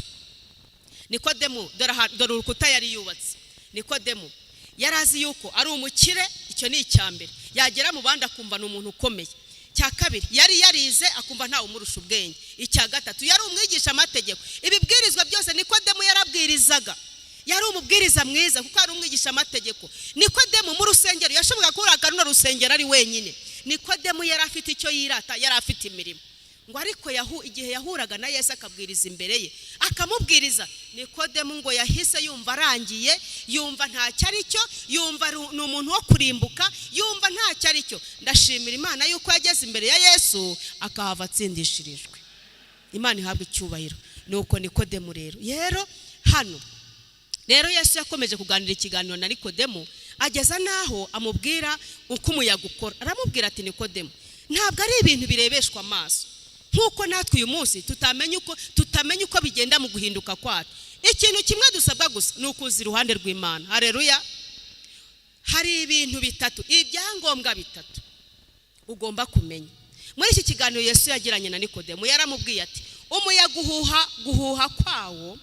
Nikodemu, dore urukuta yari yubatse. Nikodemu yari azi yuko ari umukire, icyo ni icya mbere. Yagera mu bandi akumva ni umuntu ukomeye. Icya kabiri, yari yarize, akumva ntawe umurusha ubwenge. Icya gatatu, yari umwigisha amategeko. Ibibwirizwa byose Nikodemu yarabwirizaga, yari umubwiriza mwiza kuko yari umwigisha amategeko. Nikodemu mu rusengero yashoboraga kubaka runo rusengero ari wenyine. Nikodemu yari afite icyo yirata, yari afite imirimo. Ngo ariko igihe yahuraga na Yesu akabwiriza imbere ye, akamubwiriza, Nikodemu ngo yahise yumva arangiye, yumva ntacyo ari cyo, yumva ni umuntu wo kurimbuka, yumva ntacyo ari cyo. Ndashimira Imana yuko yageze imbere ya Yesu akahava atsindishirijwe. Imana ihabwa icyubahiro. Nuko Nikodemu rero hano rero Yesu yakomeje kuganira ikiganiro na Nikodemu, ageza n'aho amubwira uko umuyaga ukora. Aramubwira ati: "Nikodemu, ntabwo ari ibintu birebeshwa amaso, nk'uko natwe uyu munsi tutamenya uko bigenda mu guhinduka kwacu. Ikintu kimwe dusabwa gusa ni ukuza iruhande rw'Imana." Hareruya! Hari ibintu bitatu, ibyangombwa bitatu ugomba kumenya. Muri iki kiganiro Yesu yagiranye na Nikodemu, yaramubwiye ati: "Umuyaga uhuha guhuha kwawo,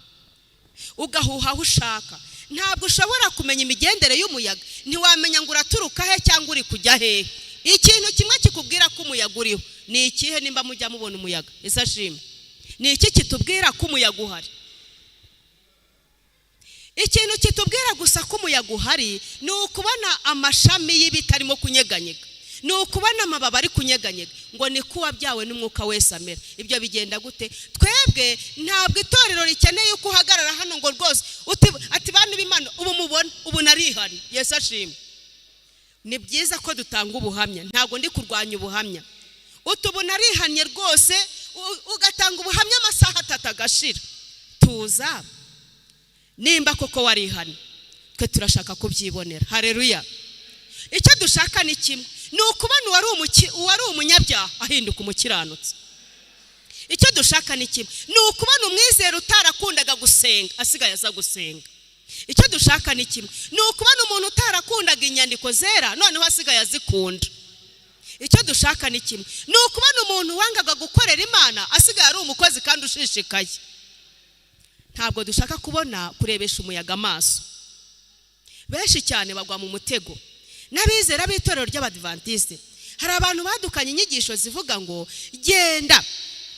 ugahuha aho ushaka. Ntabwo ushobora kumenya imigendere y'umuyaga, ntiwamenya ngo uraturuka he cyangwa uri kujya hehe. Ikintu kimwe kikubwira ko umuyaga uriho ni ikihe?" Nimba mujya mubona umuyaga, ese ashimwe, ni iki kitubwira ko umuyaga uhari? Ikintu kitubwira gusa ko umuyaga uhari ni ukubona amashami y'ibiti arimo kunyeganyega, ni ukubona amababi ari kunyeganyega. Ngo niko uwabyawe n'Umwuka wese amera. Ibyo bigenda gute? Twebwe ntabwo itorero rikeneye uko uhagarara hano ngo rwose ati: "Bantu b'Imana, ubu mubona ubu narihari." Yesu ashimwe. Ni byiza ko dutanga ubuhamya, ntabwo ndi kurwanya ubuhamya. Utu ubu narihannye rwose, ugatanga ubuhamya amasaha 3 agashira. Tuza, nimba koko warihannye, twe turashaka kubyibonera. Hareruya! Icyo dushaka ni kimwe, ni ukubona uwari umunyabyaha ahinduka umukiranutsi. Icyo dushaka ni kimwe, ni ukubona umwizera utarakundaga gusenga asigaye aza gusenga. Icyo dushaka ni kimwe, ni ukubona umuntu utarakundaga inyandiko zera noneho asigaye azikunda. Icyo dushaka ni kimwe, ni ukubona umuntu wangaga gukorera Imana asigaye ari umukozi kandi ushishikaye. Ntabwo dushaka kubona kurebesha umuyaga amaso. Benshi cyane bagwa mu mutego n'abizera b'itorero ry'Abadivantisite. Hari abantu badukanye inyigisho zivuga ngo genda,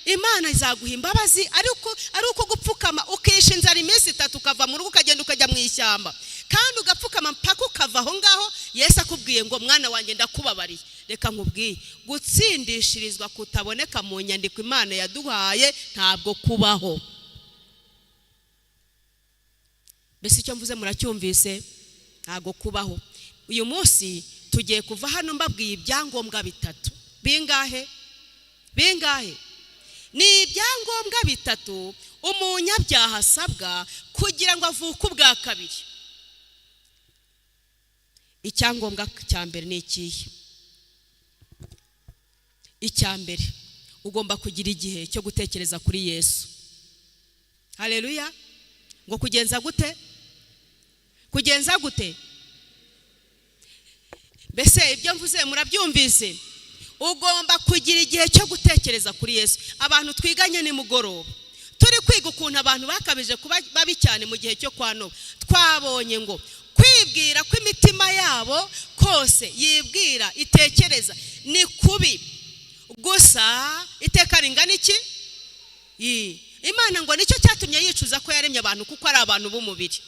Imana izaguha imbabazi ariko ari uko gupfukama ukisha inzara iminsi 3, ukava mu rugo ukagenda ukajya mu ishyamba, kandi ugapfukama mpaka ukava aho ngaho Yesu akubwiye ngo: "Mwana wanjye, ndakubabariye." Reka nkubwiye, gutsindishirizwa kutaboneka mu nyandiko Imana yaduhaye ntabwo kubaho. Mbese icyo mvuze muracyumvise? Ntabwo kubaho. Uyu munsi tugiye kuva hano mbabwiye ibyangombwa bitatu. Bingahe? Bingahe? Ni ibyangombwa bitatu umunyabyaha asabwa kugira ngo avuke ubwa kabiri. Icyangombwa cya mbere ni ikihe? Icya mbere, ugomba kugira igihe cyo gutekereza kuri Yesu. Hareruya! Ngo kugenza gute? Kugenza gute? Mbese ibyo mvuze murabyumvise? Ugomba kugira igihe cyo gutekereza kuri Yesu. Abantu twiganye nimugoroba, turi kwiga ukuntu abantu bakabije kuba babi cyane mu gihe cyo kwa Nowa, twabonye ngo kwibwira kw'imitima yabo kose yibwira itekereza ni kubi gusa iteka ringana iki. Imana ngo nicyo cyatumye yicuza ko yaremye abantu, kuko ari abantu b'umubiri.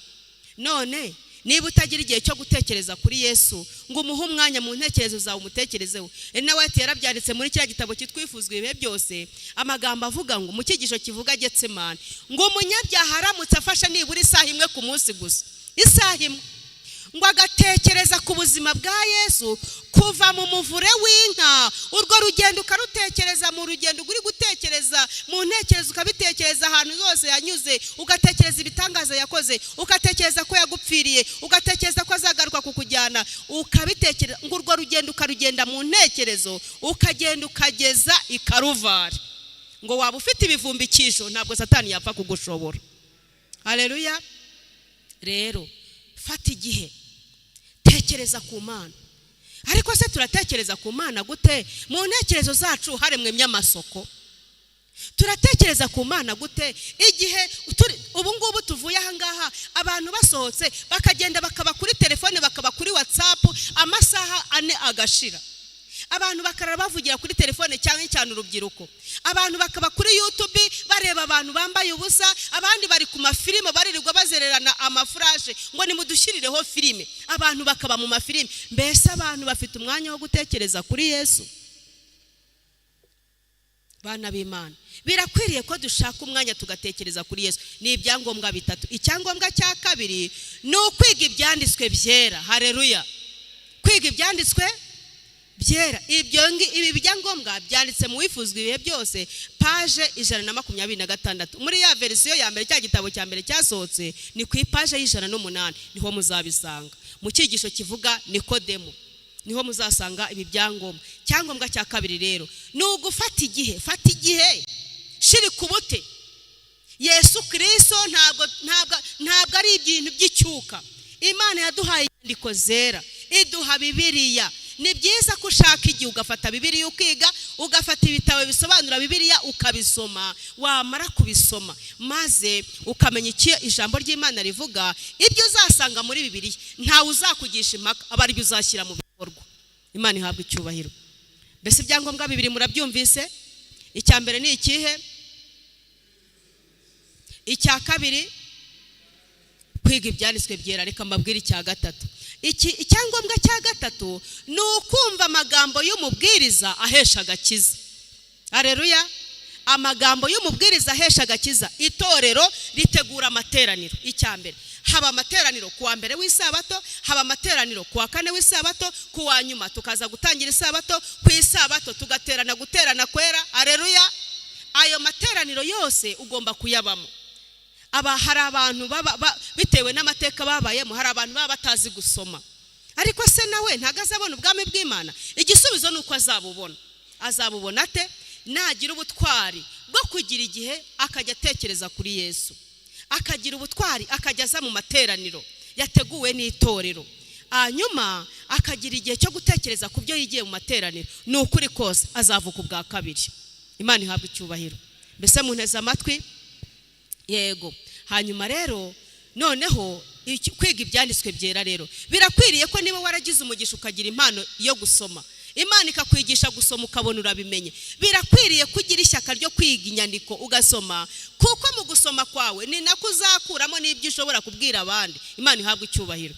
None niba utagira igihe cyo gutekereza kuri Yesu, ngo umuhe umwanya mu ntekerezo zawe, umutekerezeho. Nawe ati yarabyanditse muri kiriya gitabo kitwifuzwa ibihe byose, amagambo avuga ngo mu cyigisho kivuga Getsemani, ngo umunyabyaha aramutse afashe nibura isaha imwe ku munsi gusa, isaha imwe, ngo agatekereza ku buzima bwa Yesu kuva mu muvure w'inka, urwo rugendo ukarutekereza, mu rugendo uri gutekereza mu ntekerezo, ukabitekereza ahantu hose yanyuze, ugatekereza ibitangaza yakoze, ugatekereza ko yagupfiriye, ugatekereza ko azagaruka kukujyana, ukabitekereza, ngo urwo rugendo ukarugenda mu ntekerezo, ukagenda ukageza i Karuvari, ngo waba ufite ibivumbikisho, ntabwo Satani yapfa kugushobora. Hareruya! Rero fata igihe, tekereza ku Mana. Ariko se turatekereza ku Mana gute mu ntekerezo zacu haremwemo amasoko? Turatekereza ku Mana gute igihe ubu ngubu tuvuye aha ngaha, abantu basohotse bakagenda bakaba kuri telefone, bakaba kuri WhatsApp, amasaha 4 agashira, abantu bakarara bavugira kuri telefone, cyane cyane urubyiruko, abantu bakaba kuri YouTube bareba abantu bambaye ubusa, abandi bari ku mafilime baririrwa bazererana amafurashe ngo nimudushyirireho filime, abantu bakaba mu mafilime? Mbese abantu bafite umwanya wo gutekereza kuri Yesu? Bana b'Imana, birakwiriye ko dushaka umwanya tugatekereza kuri Yesu. Ni ibyangombwa bitatu. Icyangombwa cya kabiri ni ukwiga ibyanditswe byera. Hareruya! Kwiga ibyanditswe byera. Ibi byangombwa byanditse mu Wifuzwa Ibihe Byose, page 126, muri ya version ya mbere, cya gitabo cya mbere cyasohotse, ni ku ipaje y'108, niho muzabisanga. Mu cyigisho kivuga Nikodemu niho muzasanga ibi byangombwa. Icyangombwa cya kabiri rero ni ugufata igihe. Fata igihe, shirika ubute. Yesu Kirisito ntabwo ari ibintu by'icyuka. Imana yaduhaye inyandiko zera, iduha Bibiliya. Ni byiza ko ushaka igihe ugafata Bibiliya ukiga, ugafata ibitabo bisobanura Bibiliya ukabisoma. Wamara kubisoma maze ukamenya icyo ijambo ry'Imana rivuga, ibyo uzasanga muri Bibiliya ntawe uzakugisha impaka, aba aribyo uzashyira mu bikorwa. Imana ihabwa icyubahiro. Mbese ibyangombwa bibiri murabyumvise? Icya mbere ni ikihe? Icya kabiri, kwiga ibyanditswe byera. Reka mbabwire icya gatatu. Iki icyangombwa cya gatatu ni ukumva amagambo y'umubwiriza ahesha agakiza. Areruya! Amagambo y'umubwiriza ahesha agakiza. Itorero ritegura amateraniro. Icya mbere, haba amateraniro ku wa mbere w'isabato, haba amateraniro ku wa kane w'isabato, ku wa nyuma tukaza gutangira isabato, ku isabato tugaterana guterana kwera. Areruya! Ayo materaniro yose ugomba kuyabamo. Aba hari abantu baba bitewe n'amateka babayemo, hari abantu baba batazi gusoma. Ariko se nawe ntabwo azabona ubwami bw'Imana? Igisubizo ni uko azabubona. Azabubona ate? Nagira ubutwari bwo kugira igihe akajya atekereza kuri Yesu, akagira ubutwari akajya aza mu materaniro yateguwe n'itorero, hanyuma akagira igihe cyo gutekereza ku byo yigiye mu materaniro, ni ukuri kose azavuka ubwa kabiri. Imana ihabwa icyubahiro. Mbese munteze amatwi? Yego. Hanyuma rero noneho kwiga ibyanditswe byera rero birakwiriye ko niba waragize umugisha ukagira impano yo gusoma, Imana ikakwigisha gusoma ukabona urabimenye, birakwiriye kugira ishyaka ryo kwiga inyandiko ugasoma, kuko mu gusoma kwawe ni nako uzakuramo n'ibyo ushobora kubwira abandi. Imana ihabwa icyubahiro.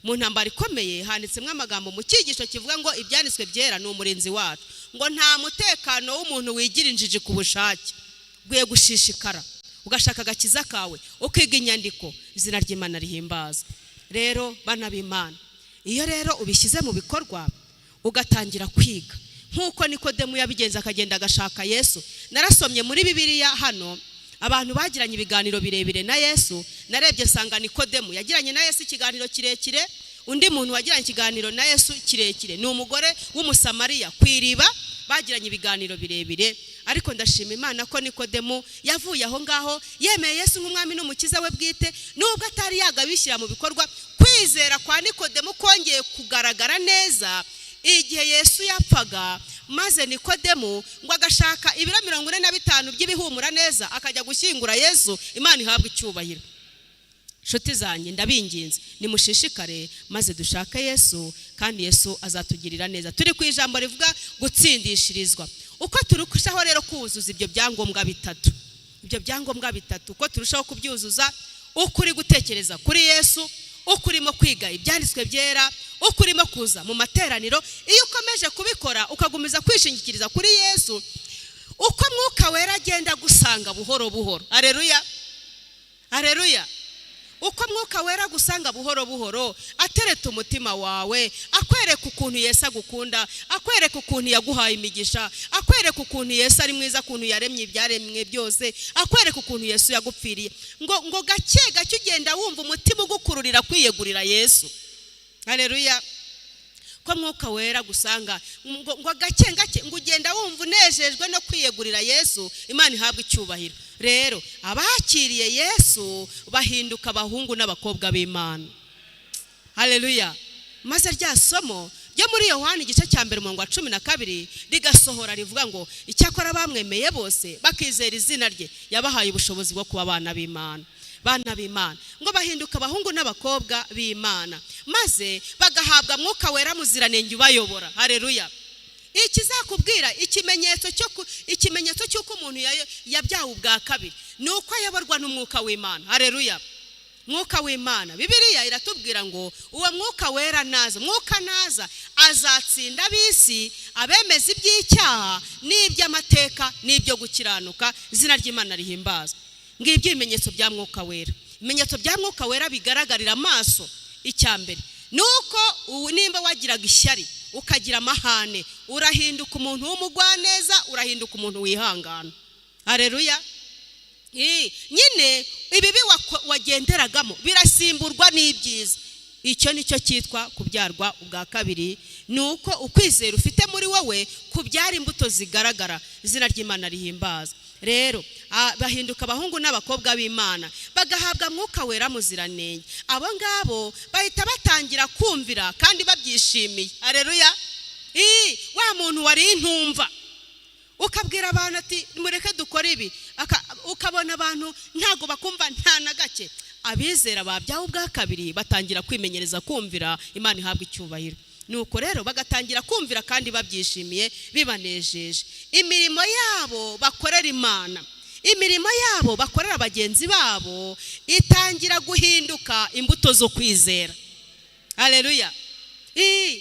Mu Ntambara Ikomeye handitsemo amagambo mu cyigisho kivuga ngo ibyanditswe byera ni umurinzi wacu, ngo nta mutekano w'umuntu wigira injiji ku bushake. Ukwiye gushishikara ugashaka agakiza kawe, ukiga inyandiko. Izina ry'Imana rihimbaza. Rero bana b'Imana, iyo rero ubishyize mu bikorwa, ugatangira kwiga nk'uko Nikodemu yabigenza, akagenda agashaka Yesu. Narasomye muri Bibiliya hano abantu bagiranye ibiganiro birebire na Yesu. Narebye nsanga Nikodemu yagiranye na Yesu ikiganiro kirekire. Undi muntu wagiranye ikiganiro na Yesu kirekire ni umugore w'Umusamariya ku iriba, bagiranye ibiganiro birebire. Ariko ndashima Imana ko Nikodemu yavuye aho ngaho yemeye Yesu nk'umwami n'umukiza we bwite, nubwo atari yagabishyira mu bikorwa. Kwizera kwa Nikodemu kongeye kugaragara neza igihe Yesu yapfaga, maze Nikodemu ngo agashaka ibiro 45 by'ibihumura neza, akajya gushyingura Yesu. Imana ihabwa icyubahiro. Inshuti zanjye, ndabinginze, nimushishikare maze dushake Yesu, kandi Yesu azatugirira neza. Turi ku ijambo rivuga gutsindishirizwa. Uko turushaho rero kuzuza ibyo byangombwa bitatu, ibyo byangombwa bitatu uko turushaho kubyuzuza, uko uri gutekereza kuri Yesu, uko urimo kwiga ibyanditswe byera, uko urimo kuza mu materaniro, iyo ukomeje kubikora ukagumiza kwishingikiriza kuri Yesu, uko Mwuka Wera agenda agusanga buhoro buhoro. Areruya, areruya! Uko Mwuka Wera agusanga buhoro buhoro, atereta umutima wawe, akwereka ukuntu Yesu agukunda, akwereka ukuntu yaguhaye imigisha, akwereka ukuntu Yesu ari mwiza, ukuntu yaremye ibyaremwe byose, akwereka ukuntu Yesu yagupfiriye, ngo gake gake ugenda wumva umutima ugukururira kwiyegurira Yesu. Areruya! Ko Mwuka Wera gusanga ngo gake gake ngo ugenda wumva unejejwe no kwiyegurira Yesu. Imana ihabwa icyubahiro. Rero abakiriye Yesu bahinduka abahungu n'abakobwa b'Imana. Hareruya! Maze rya somo ryo muri Yohani igice cya 1 umurongo wa 12 rigasohora, rivuga ngo icyakora bamwemeye bose bakizera izina rye, yabahaye ubushobozi bwo kuba abana b'Imana. Bana b'Imana, ngo bahinduka abahungu n'abakobwa b'Imana, maze bagahabwa Mwuka Wera muziranenge ubayobora. Hareruya! Ikizakubwira ikimenyetso cy'uko umuntu yabyawe ubwa kabiri ni uko ayoborwa n'Umwuka w'Imana. Hareruya! Mwuka w'Imana, Bibiliya iratubwira ngo uwo Mwuka Wera naza, Mwuka naza azatsinda ab'isi, abemeza iby'icyaha n'iby'amateka n'ibyo gukiranuka. Izina ry'Imana rihimbazwa. Ngibyo ibimenyetso bya Mwuka Wera. Ibimenyetso bya Mwuka Wera bigaragarira amaso, icya mbere ni uko nimba wagiraga ishyari, ukagira amahane, urahinduka umuntu w'umugwaneza, urahinduka umuntu wihangana. Hareruya! Nyine ibibi wagenderagamo birasimburwa n'ibyiza. Icyo nicyo cyitwa kubyarwa ubwa kabiri, ni uko ukwizera ufite muri wowe kubyara imbuto zigaragara. Izina ry'Imana rihimbaza. Rero bahinduka abahungu n'abakobwa b'Imana, bagahabwa Mwuka Wera muziranenge. Abo ngabo bahita batangira kumvira kandi babyishimiye. Hareruya! Wa muntu wari intumva, ukabwira abantu ati mureke dukore ibi, ukabona abantu ntago bakumva nta na gake. Abizera babyawe ubwa kabiri batangira kwimenyereza kumvira. Imana ihabwa icyubahiro. Nuko rero bagatangira kumvira kandi babyishimiye, bibanejeje. Imirimo yabo bakorera Imana, imirimo yabo bakorera bagenzi babo itangira guhinduka imbuto zo kwizera. Haleluya!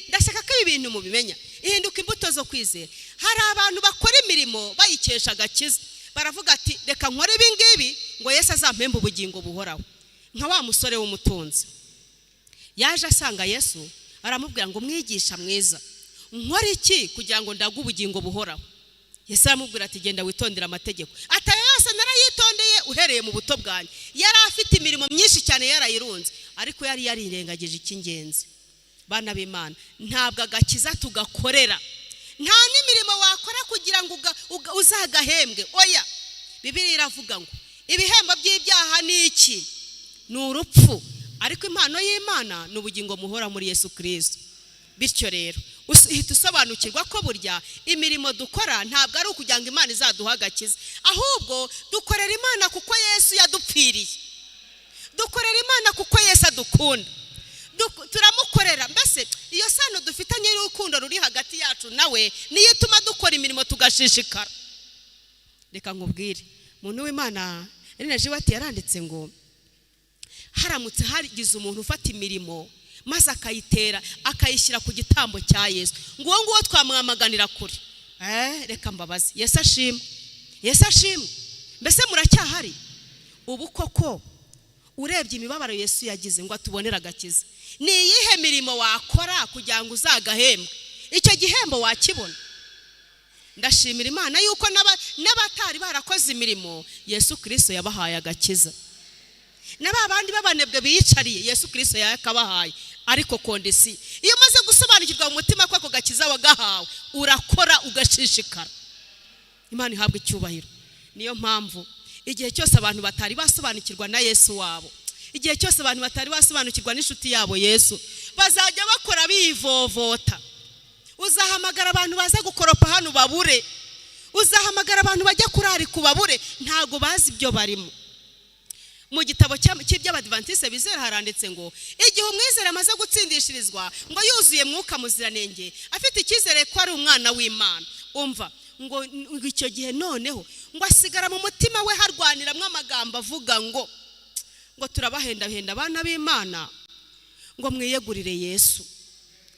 Ndashaka ko ibi bintu mubimenya. Ihinduka imbuto zo kwizera. Hari abantu bakora imirimo bayikesha agakiza, baravuga ati reka nkore ibi ngibi ngo Yesu azampembe ubugingo buhoraho. Nka wa musore w'umutunzi yaje asanga Yesu, aramubwira ngo mwigisha mwiza, nkore iki kugira ngo ndague ubugingo buhoraho? Yesu aramubwira ati genda witondere amategeko. Ati ayo yose narayitondeye uhereye mu buto bwanjye. Yari afite imirimo myinshi cyane yarayirunze, ariko yari yarirengagije icy'ingenzi. Bana b'Imana, ntabwo agakiza tugakorera, nta n'imirimo wakora kugira ngo uzagahembwe. Oya, Bibiliya iravuga ngo ibihembo by'ibyaha ni iki? Ni urupfu, ariko impano y'Imana ni ubugingo muhora muri Yesu Kristo. Bityo rero uhita usobanukirwa ko burya imirimo dukora ntabwo ari ukugira ngo Imana izaduhe agakiza, ahubwo dukorera Imana kuko Yesu yadupfiriye, dukorera Imana kuko Yesu adukunda, turamukorera. Mbese iyo sano dufitanye y'urukundo ruri hagati yacu nawe niyo ituma dukora imirimo tugashishikara. Reka nkubwire, muntu w'Imana, Ellen G. White yaranditse ngo haramutse hagize umuntu ufata imirimo maze akayitera, akayishyira ku gitambo cya Yesu, ngo uwo nguwo twamwamaganira kure. Reka mbabaze. Yesu ashimwe, Yesu ashimwe. Mbese muracyahari? Ubu koko urebye imibabaro Yesu yagize ngo atubonere agakiza, ni iyihe mirimo wakora kugira ngo uzagahembwe? Icyo gihembo wakibona? Ndashimira Imana yuko n'abatari barakoze imirimo Yesu Kristo yabahaye agakiza, na ba bandi b'abanebwe biyicariye Yesu Kristo yakabahaye. Ariko condition, iyo umaze gusobanukirwa mu mutima ko ako gakiza wagahawe, urakora ugashishikara. Imana ihabwa icyubahiro. Niyo mpamvu igihe cyose abantu batari basobanukirwa na Yesu wabo, igihe cyose abantu batari basobanukirwa n'inshuti yabo Yesu, bazajya bakora bivovota. Uzahamagara abantu baza gukoropa hano babure, uzahamagara abantu bajya kurarika ubabure, ntago bazi ibyo barimo. Mu gitabo cy'iby'Abadivantiste bizera haranditse ngo igihe umwizera amaze gutsindishirizwa, ngo yuzuye Mwuka Muziranenge, afite icyizere ko ari umwana w'Imana, umva ngo icyo gihe noneho ngo asigara mu mutima we harwaniramo amagambo avuga ngo turabahendahenda abana b'Imana ngo mwiyegurire Yesu.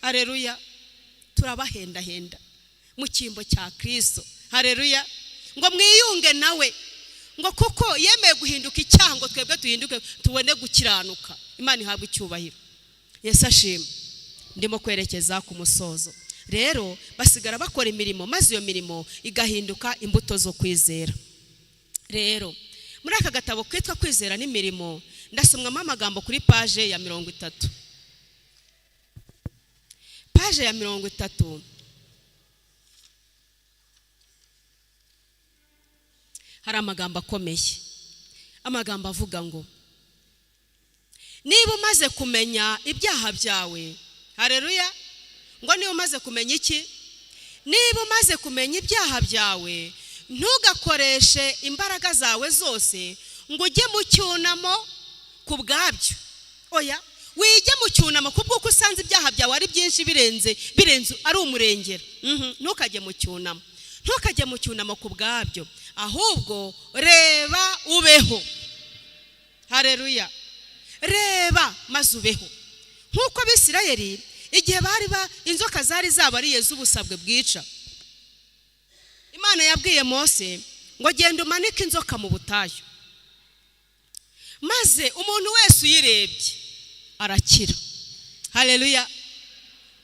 Hareruya! Turabahendahenda mu cyimbo cya Kristo. Hareruya! Ngo mwiyunge nawe, ngo kuko yemeye guhinduka icyaha ngo twebwe duhinduke tubone gukiranuka. Imana ihabwa icyubahiro. Yesu ashimwe. Ndimo kwerekeza ku musozo. Rero basigara bakora imirimo, maze iyo mirimo igahinduka imbuto zo kwizera. Rero muri aka gatabo kitwa Kwizera n'imirimo, ndasomwamo amagambo kuri page ya 30. Page ya 30 hari amagambo akomeye, amagambo avuga ngo niba umaze kumenya ibyaha byawe. Haleluya! Ngo niba umaze kumenya iki? Niba umaze kumenya ibyaha byawe, ntugakoreshe imbaraga zawe zose ngo ujye mu cyunamo ku bwabyo. Oya, wijye mu cyunamo kubw'uko usanze ibyaha byawe ari byinshi birenze ari umurengera. Ntukajye mu cyunamo, ntukajye mu cyunamo ku bwabyo, ahubwo reba ubeho. Haleluya! Reba maze ubeho. Nk'uko Abisirayeli igihe bari ba inzoka zari zabariye z'ubusabwe bwica, Imana yabwiye Mose ngo: "Genda umanike inzoka mu butayu, maze umuntu wese uyirebye arakira." Hareruya!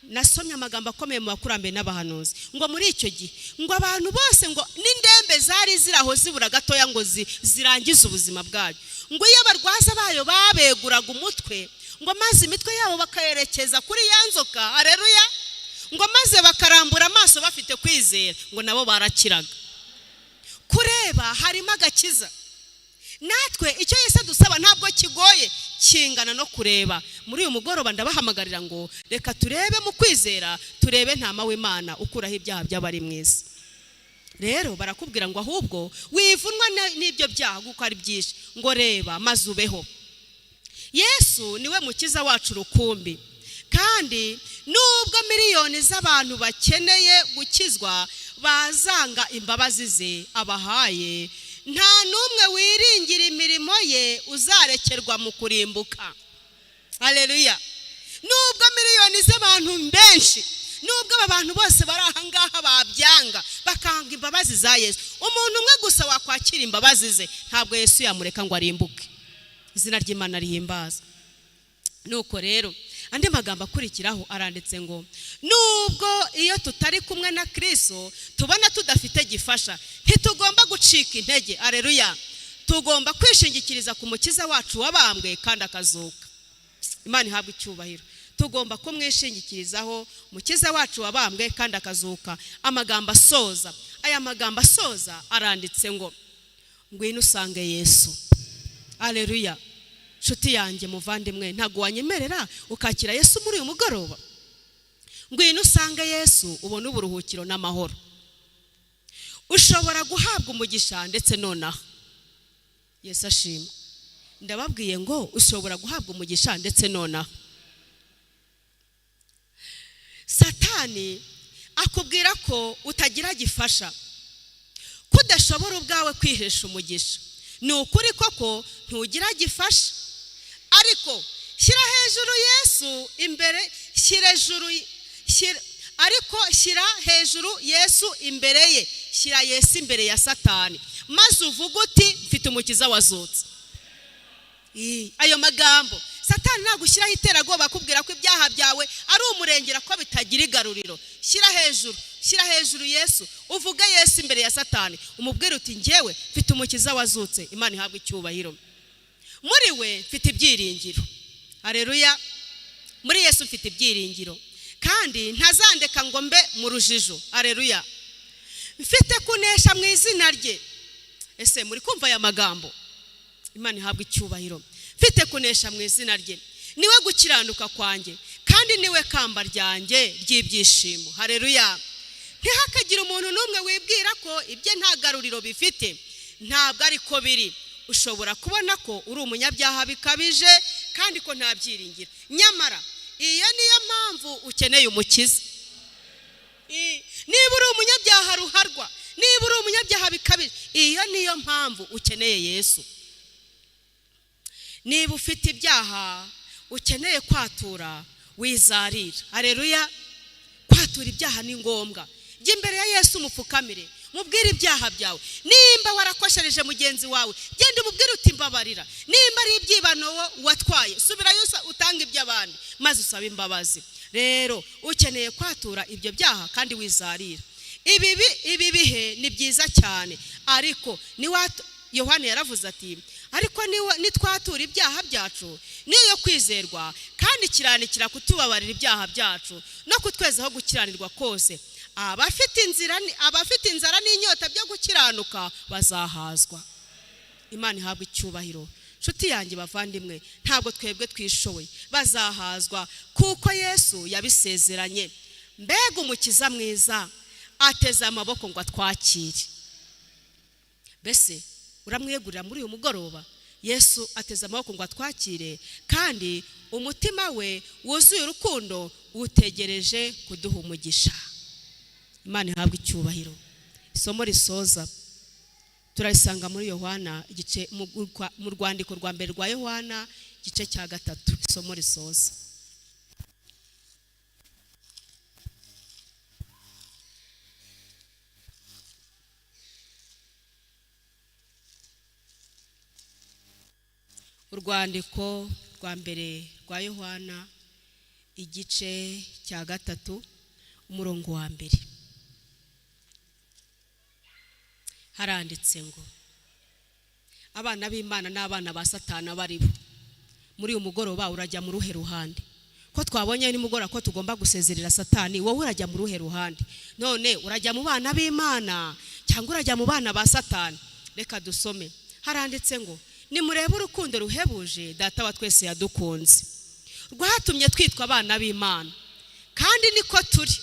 Nasomye amagambo akomeye mu bakurambere n'abahanuzi ngo muri icyo gihe ngo abantu bose, ngo n'indembe zari ziri aho zibura gatoya ngo zirangize ubuzima bwayo, ngo iyo abarwaza bayo babeguraga umutwe, ngo maze imitwe yabo bakayerekeza kuri ya nzoka, hareruya, ngo maze bakarambura amaso bafite kwizera, ngo nabo barakiraga. Kureba harimo agakiza. Natwe icyo Yesu adusaba ntabwo kigoye, kingana no kureba. Muri uyu mugoroba ndabahamagarira ngo reka turebe mu kwizera, turebe Ntama w'Imana ukuraho ibyaha by'abari mu isi. Rero barakubwira ngo ahubwo wivunwa n'ibyo byaha kuko ari byinshi, ngo reba maze ubeho. Yesu niwe mukiza wacu rukumbi, kandi nubwo miliyoni z'abantu bakeneye gukizwa bazanga imbabazi ze abahaye, nta n'umwe wiringira imirimo ye uzarekerwa mu kurimbuka. Hareruya! Nubwo miliyoni z'abantu benshi, nubwo aba bantu bose bari aha ngaha babyanga, bakanga imbabazi za Yesu, umuntu umwe gusa wakwakira imbabazi ze, ntabwo Yesu yamureka ngo arimbuke. Izina ry'Imana rihimbaza. Nuko rero andi magambo akurikiraho aranditse ngo nubwo iyo tutari kumwe na Kirisito tubona tudafite gifasha, ntitugomba gucika intege. Areruya! Tugomba kwishingikiriza ku Mukiza wacu wabambwe kandi akazuka. Imana ihabwa icyubahiro. Tugomba kumwishingikirizaho, Mukiza wacu wabambwe kandi akazuka. Amagambo asoza, aya magambo asoza aranditse ngo: "Ngwino usange Yesu." Areruya! Nshuti yanjye, muvandimwe, ntabwo wanyemerera ukakira Yesu muri uyu mugoroba? Ngwino usange Yesu, ubone uburuhukiro n'amahoro. Ushobora guhabwa umugisha ndetse nonaha. Yesu ashimwe! Ndababwiye ngo ushobora guhabwa umugisha ndetse nonaha. Satani akubwira ko utagira gifasha, ko udashobora ubwawe kwihesha umugisha. Ni ukuri koko, ntugira gifasha, ariko shyira hejuru Yesu imbere, shyira hejuru, ariko shyira hejuru Yesu imbere ye. Shyira Yesu imbere ya Satani, maze uvuge uti: "Mfite Umukiza wazutse." Ayo magambo, Satani ntabwo ushyiraho iterabwoba akubwira ko ibyaha byawe ari umurengera, ko bitagira igaruriro. Shyira hejuru, shyira hejuru Yesu, uvuge Yesu imbere ya Satani, umubwire uti: "Ngewe mfite Umukiza wazutse." Imana ihabwa icyubahiro. Muri we mfite ibyiringiro. Hareruya! Muri Yesu mfite ibyiringiro, kandi ntazandeka ngo mbe mu rujijo. Hareruya! Mfite kunesha mu izina rye. Ese muri kumva aya magambo? Imana ihabwa icyubahiro. Mfite kunesha mu izina rye. Niwe gukiranuka kwanjye, kandi niwe kamba ryanjye ry'ibyishimo. Hareruya! Ntihakagire umuntu n'umwe wibwira ko ibye nta garuriro bifite. Ntabwo ariko biri. Ushobora kubona ko uri umunyabyaha bikabije kandi ko nta byiringiro, nyamara iyo niyo mpamvu ukeneye Umukiza. Niba uri umunyabyaha ruharwa, niba uri umunyabyaha bikabije, iyo niyo mpamvu ukeneye Yesu. Niba ufite ibyaha ukeneye kwatura, wizarira. Hareruya! Kwatura ibyaha ni ngombwa. Jya imbere ya Yesu, umupfukamire, mubwire ibyaha byawe. Nimba warakoshereje mugenzi wawe, genda umubwire uti: "Mbabarira." Nimba ari ibyibano watwaye, subirayo utange iby'abandi, maze usabe imbabazi. Rero ukeneye kwatura ibyo byaha kandi wizarira. Ibi bihe ni byiza cyane, ariko Yohani yaravuze ati: "Ariko nitwatura ibyaha byacu, niyo kwizerwa kandi ikiranikira kutubabarira ibyaha byacu no kutwezaho gukiranirwa kose." Abafite inzara n'inyota byo gukiranuka bazahazwa. Imana ihabwa icyubahiro. Nshuti yanjye, bavandimwe, ntabwo twebwe twishoboye. Bazahazwa kuko Yesu yabisezeranye. Mbega Umukiza mwiza! Ateze amaboko ngo atwakire. Mbese uramwiyegurira muri uyu mugoroba? Yesu ateze amaboko ngo atwakire, kandi umutima we wuzuye urukundo utegereje kuduha umugisha. Imana ihabwa icyubahiro. Isomo risoza turarisanga muri Yohana, igice mu rwandiko rwa mbere rwa Yohana, Igice cya 3, isomo risoza. Urwandiko rwa mbere rwa Yohana, igice cya 3, umurongo wa 1, haranditse ngo abana b'Imana n'abana ba Satani baribo. Muri uyu mugoroba urajya mu ruhe ruhande? Ko twabonye nimugoroba ko tugomba gusezerera Satani, wowe urajya mu ruhe ruhande? None urajya mu bana b'Imana cyangwa urajya mu bana ba Satani? Reka dusome. Haranditse ngo nimurebe urukundo ruhebuje Data wa twese yadukunze, rwatumye twitwa abana b'Imana, kandi niko turi.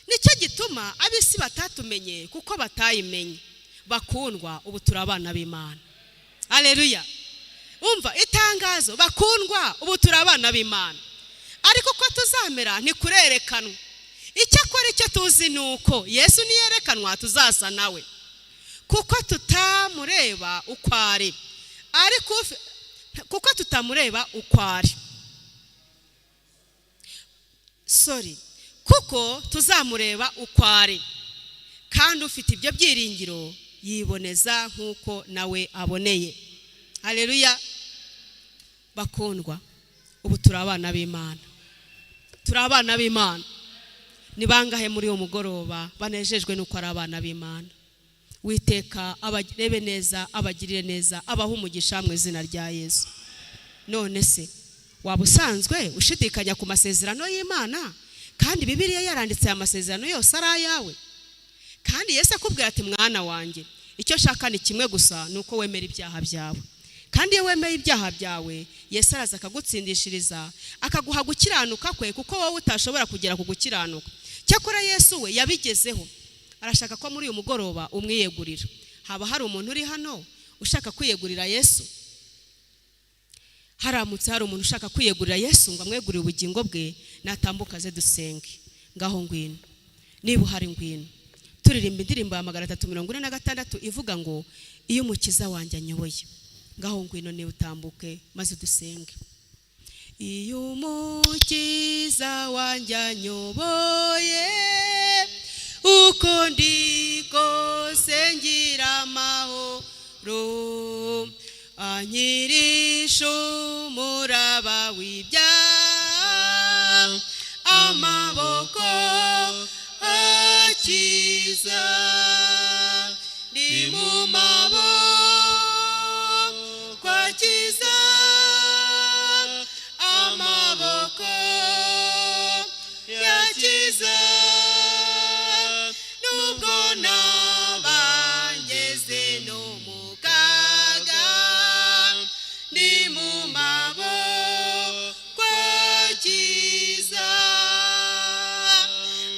Nicyo gituma ab'isi batatumenye kuko batayimenye. Bakundwa, ubu turi abana b'Imana. Haleluya. Umva itangazo, bakundwa, ubu turi abana b'Imana, ariko uko tuzamera ntikurerekanwa. Icyakora icyo tuzi ni uko Yesu niyerekanwa tuzasa nawe, kuko tutamureba uko ari, ariko kuko tutamureba uko ari, sorry, kuko tuzamureba uko ari, kandi ufite ibyo byiringiro yiboneza nk'uko nawe aboneye. Haleluya. Bakundwa, ubu turi abana b'Imana, turi abana b'Imana. Ni bangahe muri uyu mugoroba banejejwe nuko ari abana b'Imana? Witeka abarebe neza, abagirire neza, abahe umugisha mu izina rya Yesu. None se waba usanzwe ushidikanya ku masezerano y'Imana, kandi Bibiliya yaranditse aya masezerano yose ari ayawe? Kandi Yesu akubwira ati mwana wanjye, icyo nshaka ni kimwe gusa, ni uko wemera ibyaha byawe. Kandi iyo wemeye ibyaha byawe, Yesu araza akagutsindishiriza, akaguha gukiranuka kwe, kuko wowe utashobora kugera ku gukiranuka. Cyakora Yesu we yabigezeho. Arashaka ko muri uyu mugoroba umwiyegurira. Haba hari umuntu uri hano ushaka kwiyegurira Yesu? Haramutse hari umuntu ushaka kwiyegurira Yesu ngo amwegurire ubugingo bwe, natambuka aze dusenge. Ngaho ngwino, niba uhari ngwino. Turirimba indirimbo ya 346 ivuga ngo iyo umukiza wanjye anyoboye. Ngaho ngwino niba utambuke maze dusenge. Iyo umukiza wanjye anyoboye, uko ndi kose ngira amahoro, anyirisha umuraba w'ibyaha, amaboko akiza, ndi mu maboko akiza, amaboko yakiza, nubwo naba ngeze no mu kaga, ndi mu maboko akiza,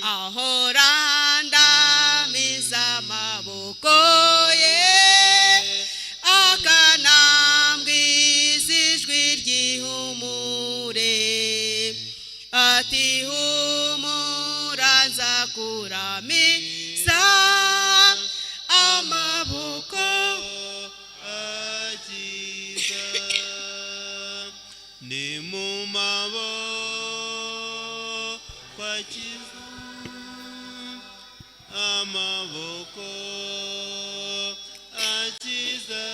ahora ndamiza amaboko ye, akanambwiza ijwi ry'ihumure, ati humura nzakuramiza amaboko akiza, ni mu maboko akiza, amaboko akiza,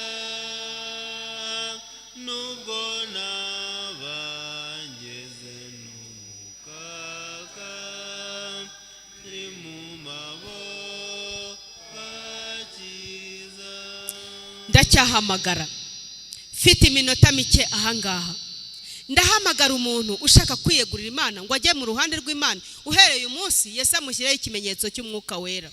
nubwo naba ngeze no mu kaga, ni mu maboko akiza. Ndacyahamagara, mfite iminota mike ahangaha. Ndahamagara umuntu ushaka kwiyegurira Imana ngo ajye mu ruhande rw'Imana. Uhereye umunsi Yesu amushyireho ikimenyetso cy'umwuka wera,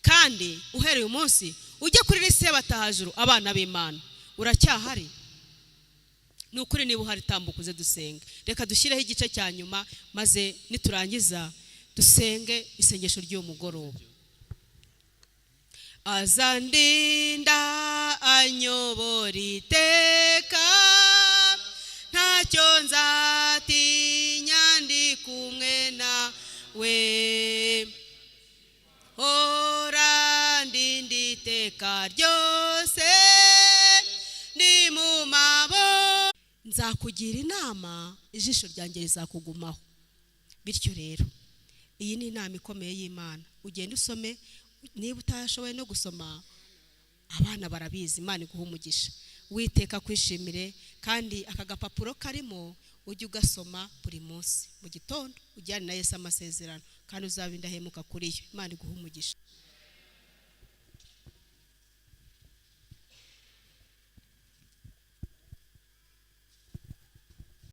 kandi uhereye umunsi ujye kuri lisi y'abatahajuru abana b'Imana. Uracyahari? Ni ukuri niba uhari tambuka uze dusenge. Reka dushyireho igice cya nyuma, maze niturangiza dusenge isengesho ry'uyu mugoroba. Azandinda anyobora iteka, ntacyo nzatinya ndi kumwe nawe, hora ndinda iteka ryose, ndi mu maboko. Nzakugira inama, ijisho ryanjye rizakugumaho. Bityo rero iyi ni inama ikomeye y'Imana. Ugende usome, niba utashoboye no gusoma, abana barabizi. Imana iguha umugisha, witeka kwishimire. Kandi aka gapapuro karimo ujye ugasoma buri munsi mu gitondo, ujyane na Yesu amasezerano, kandi uzaba indahemuka kuri yo. Imana iguha umugisha.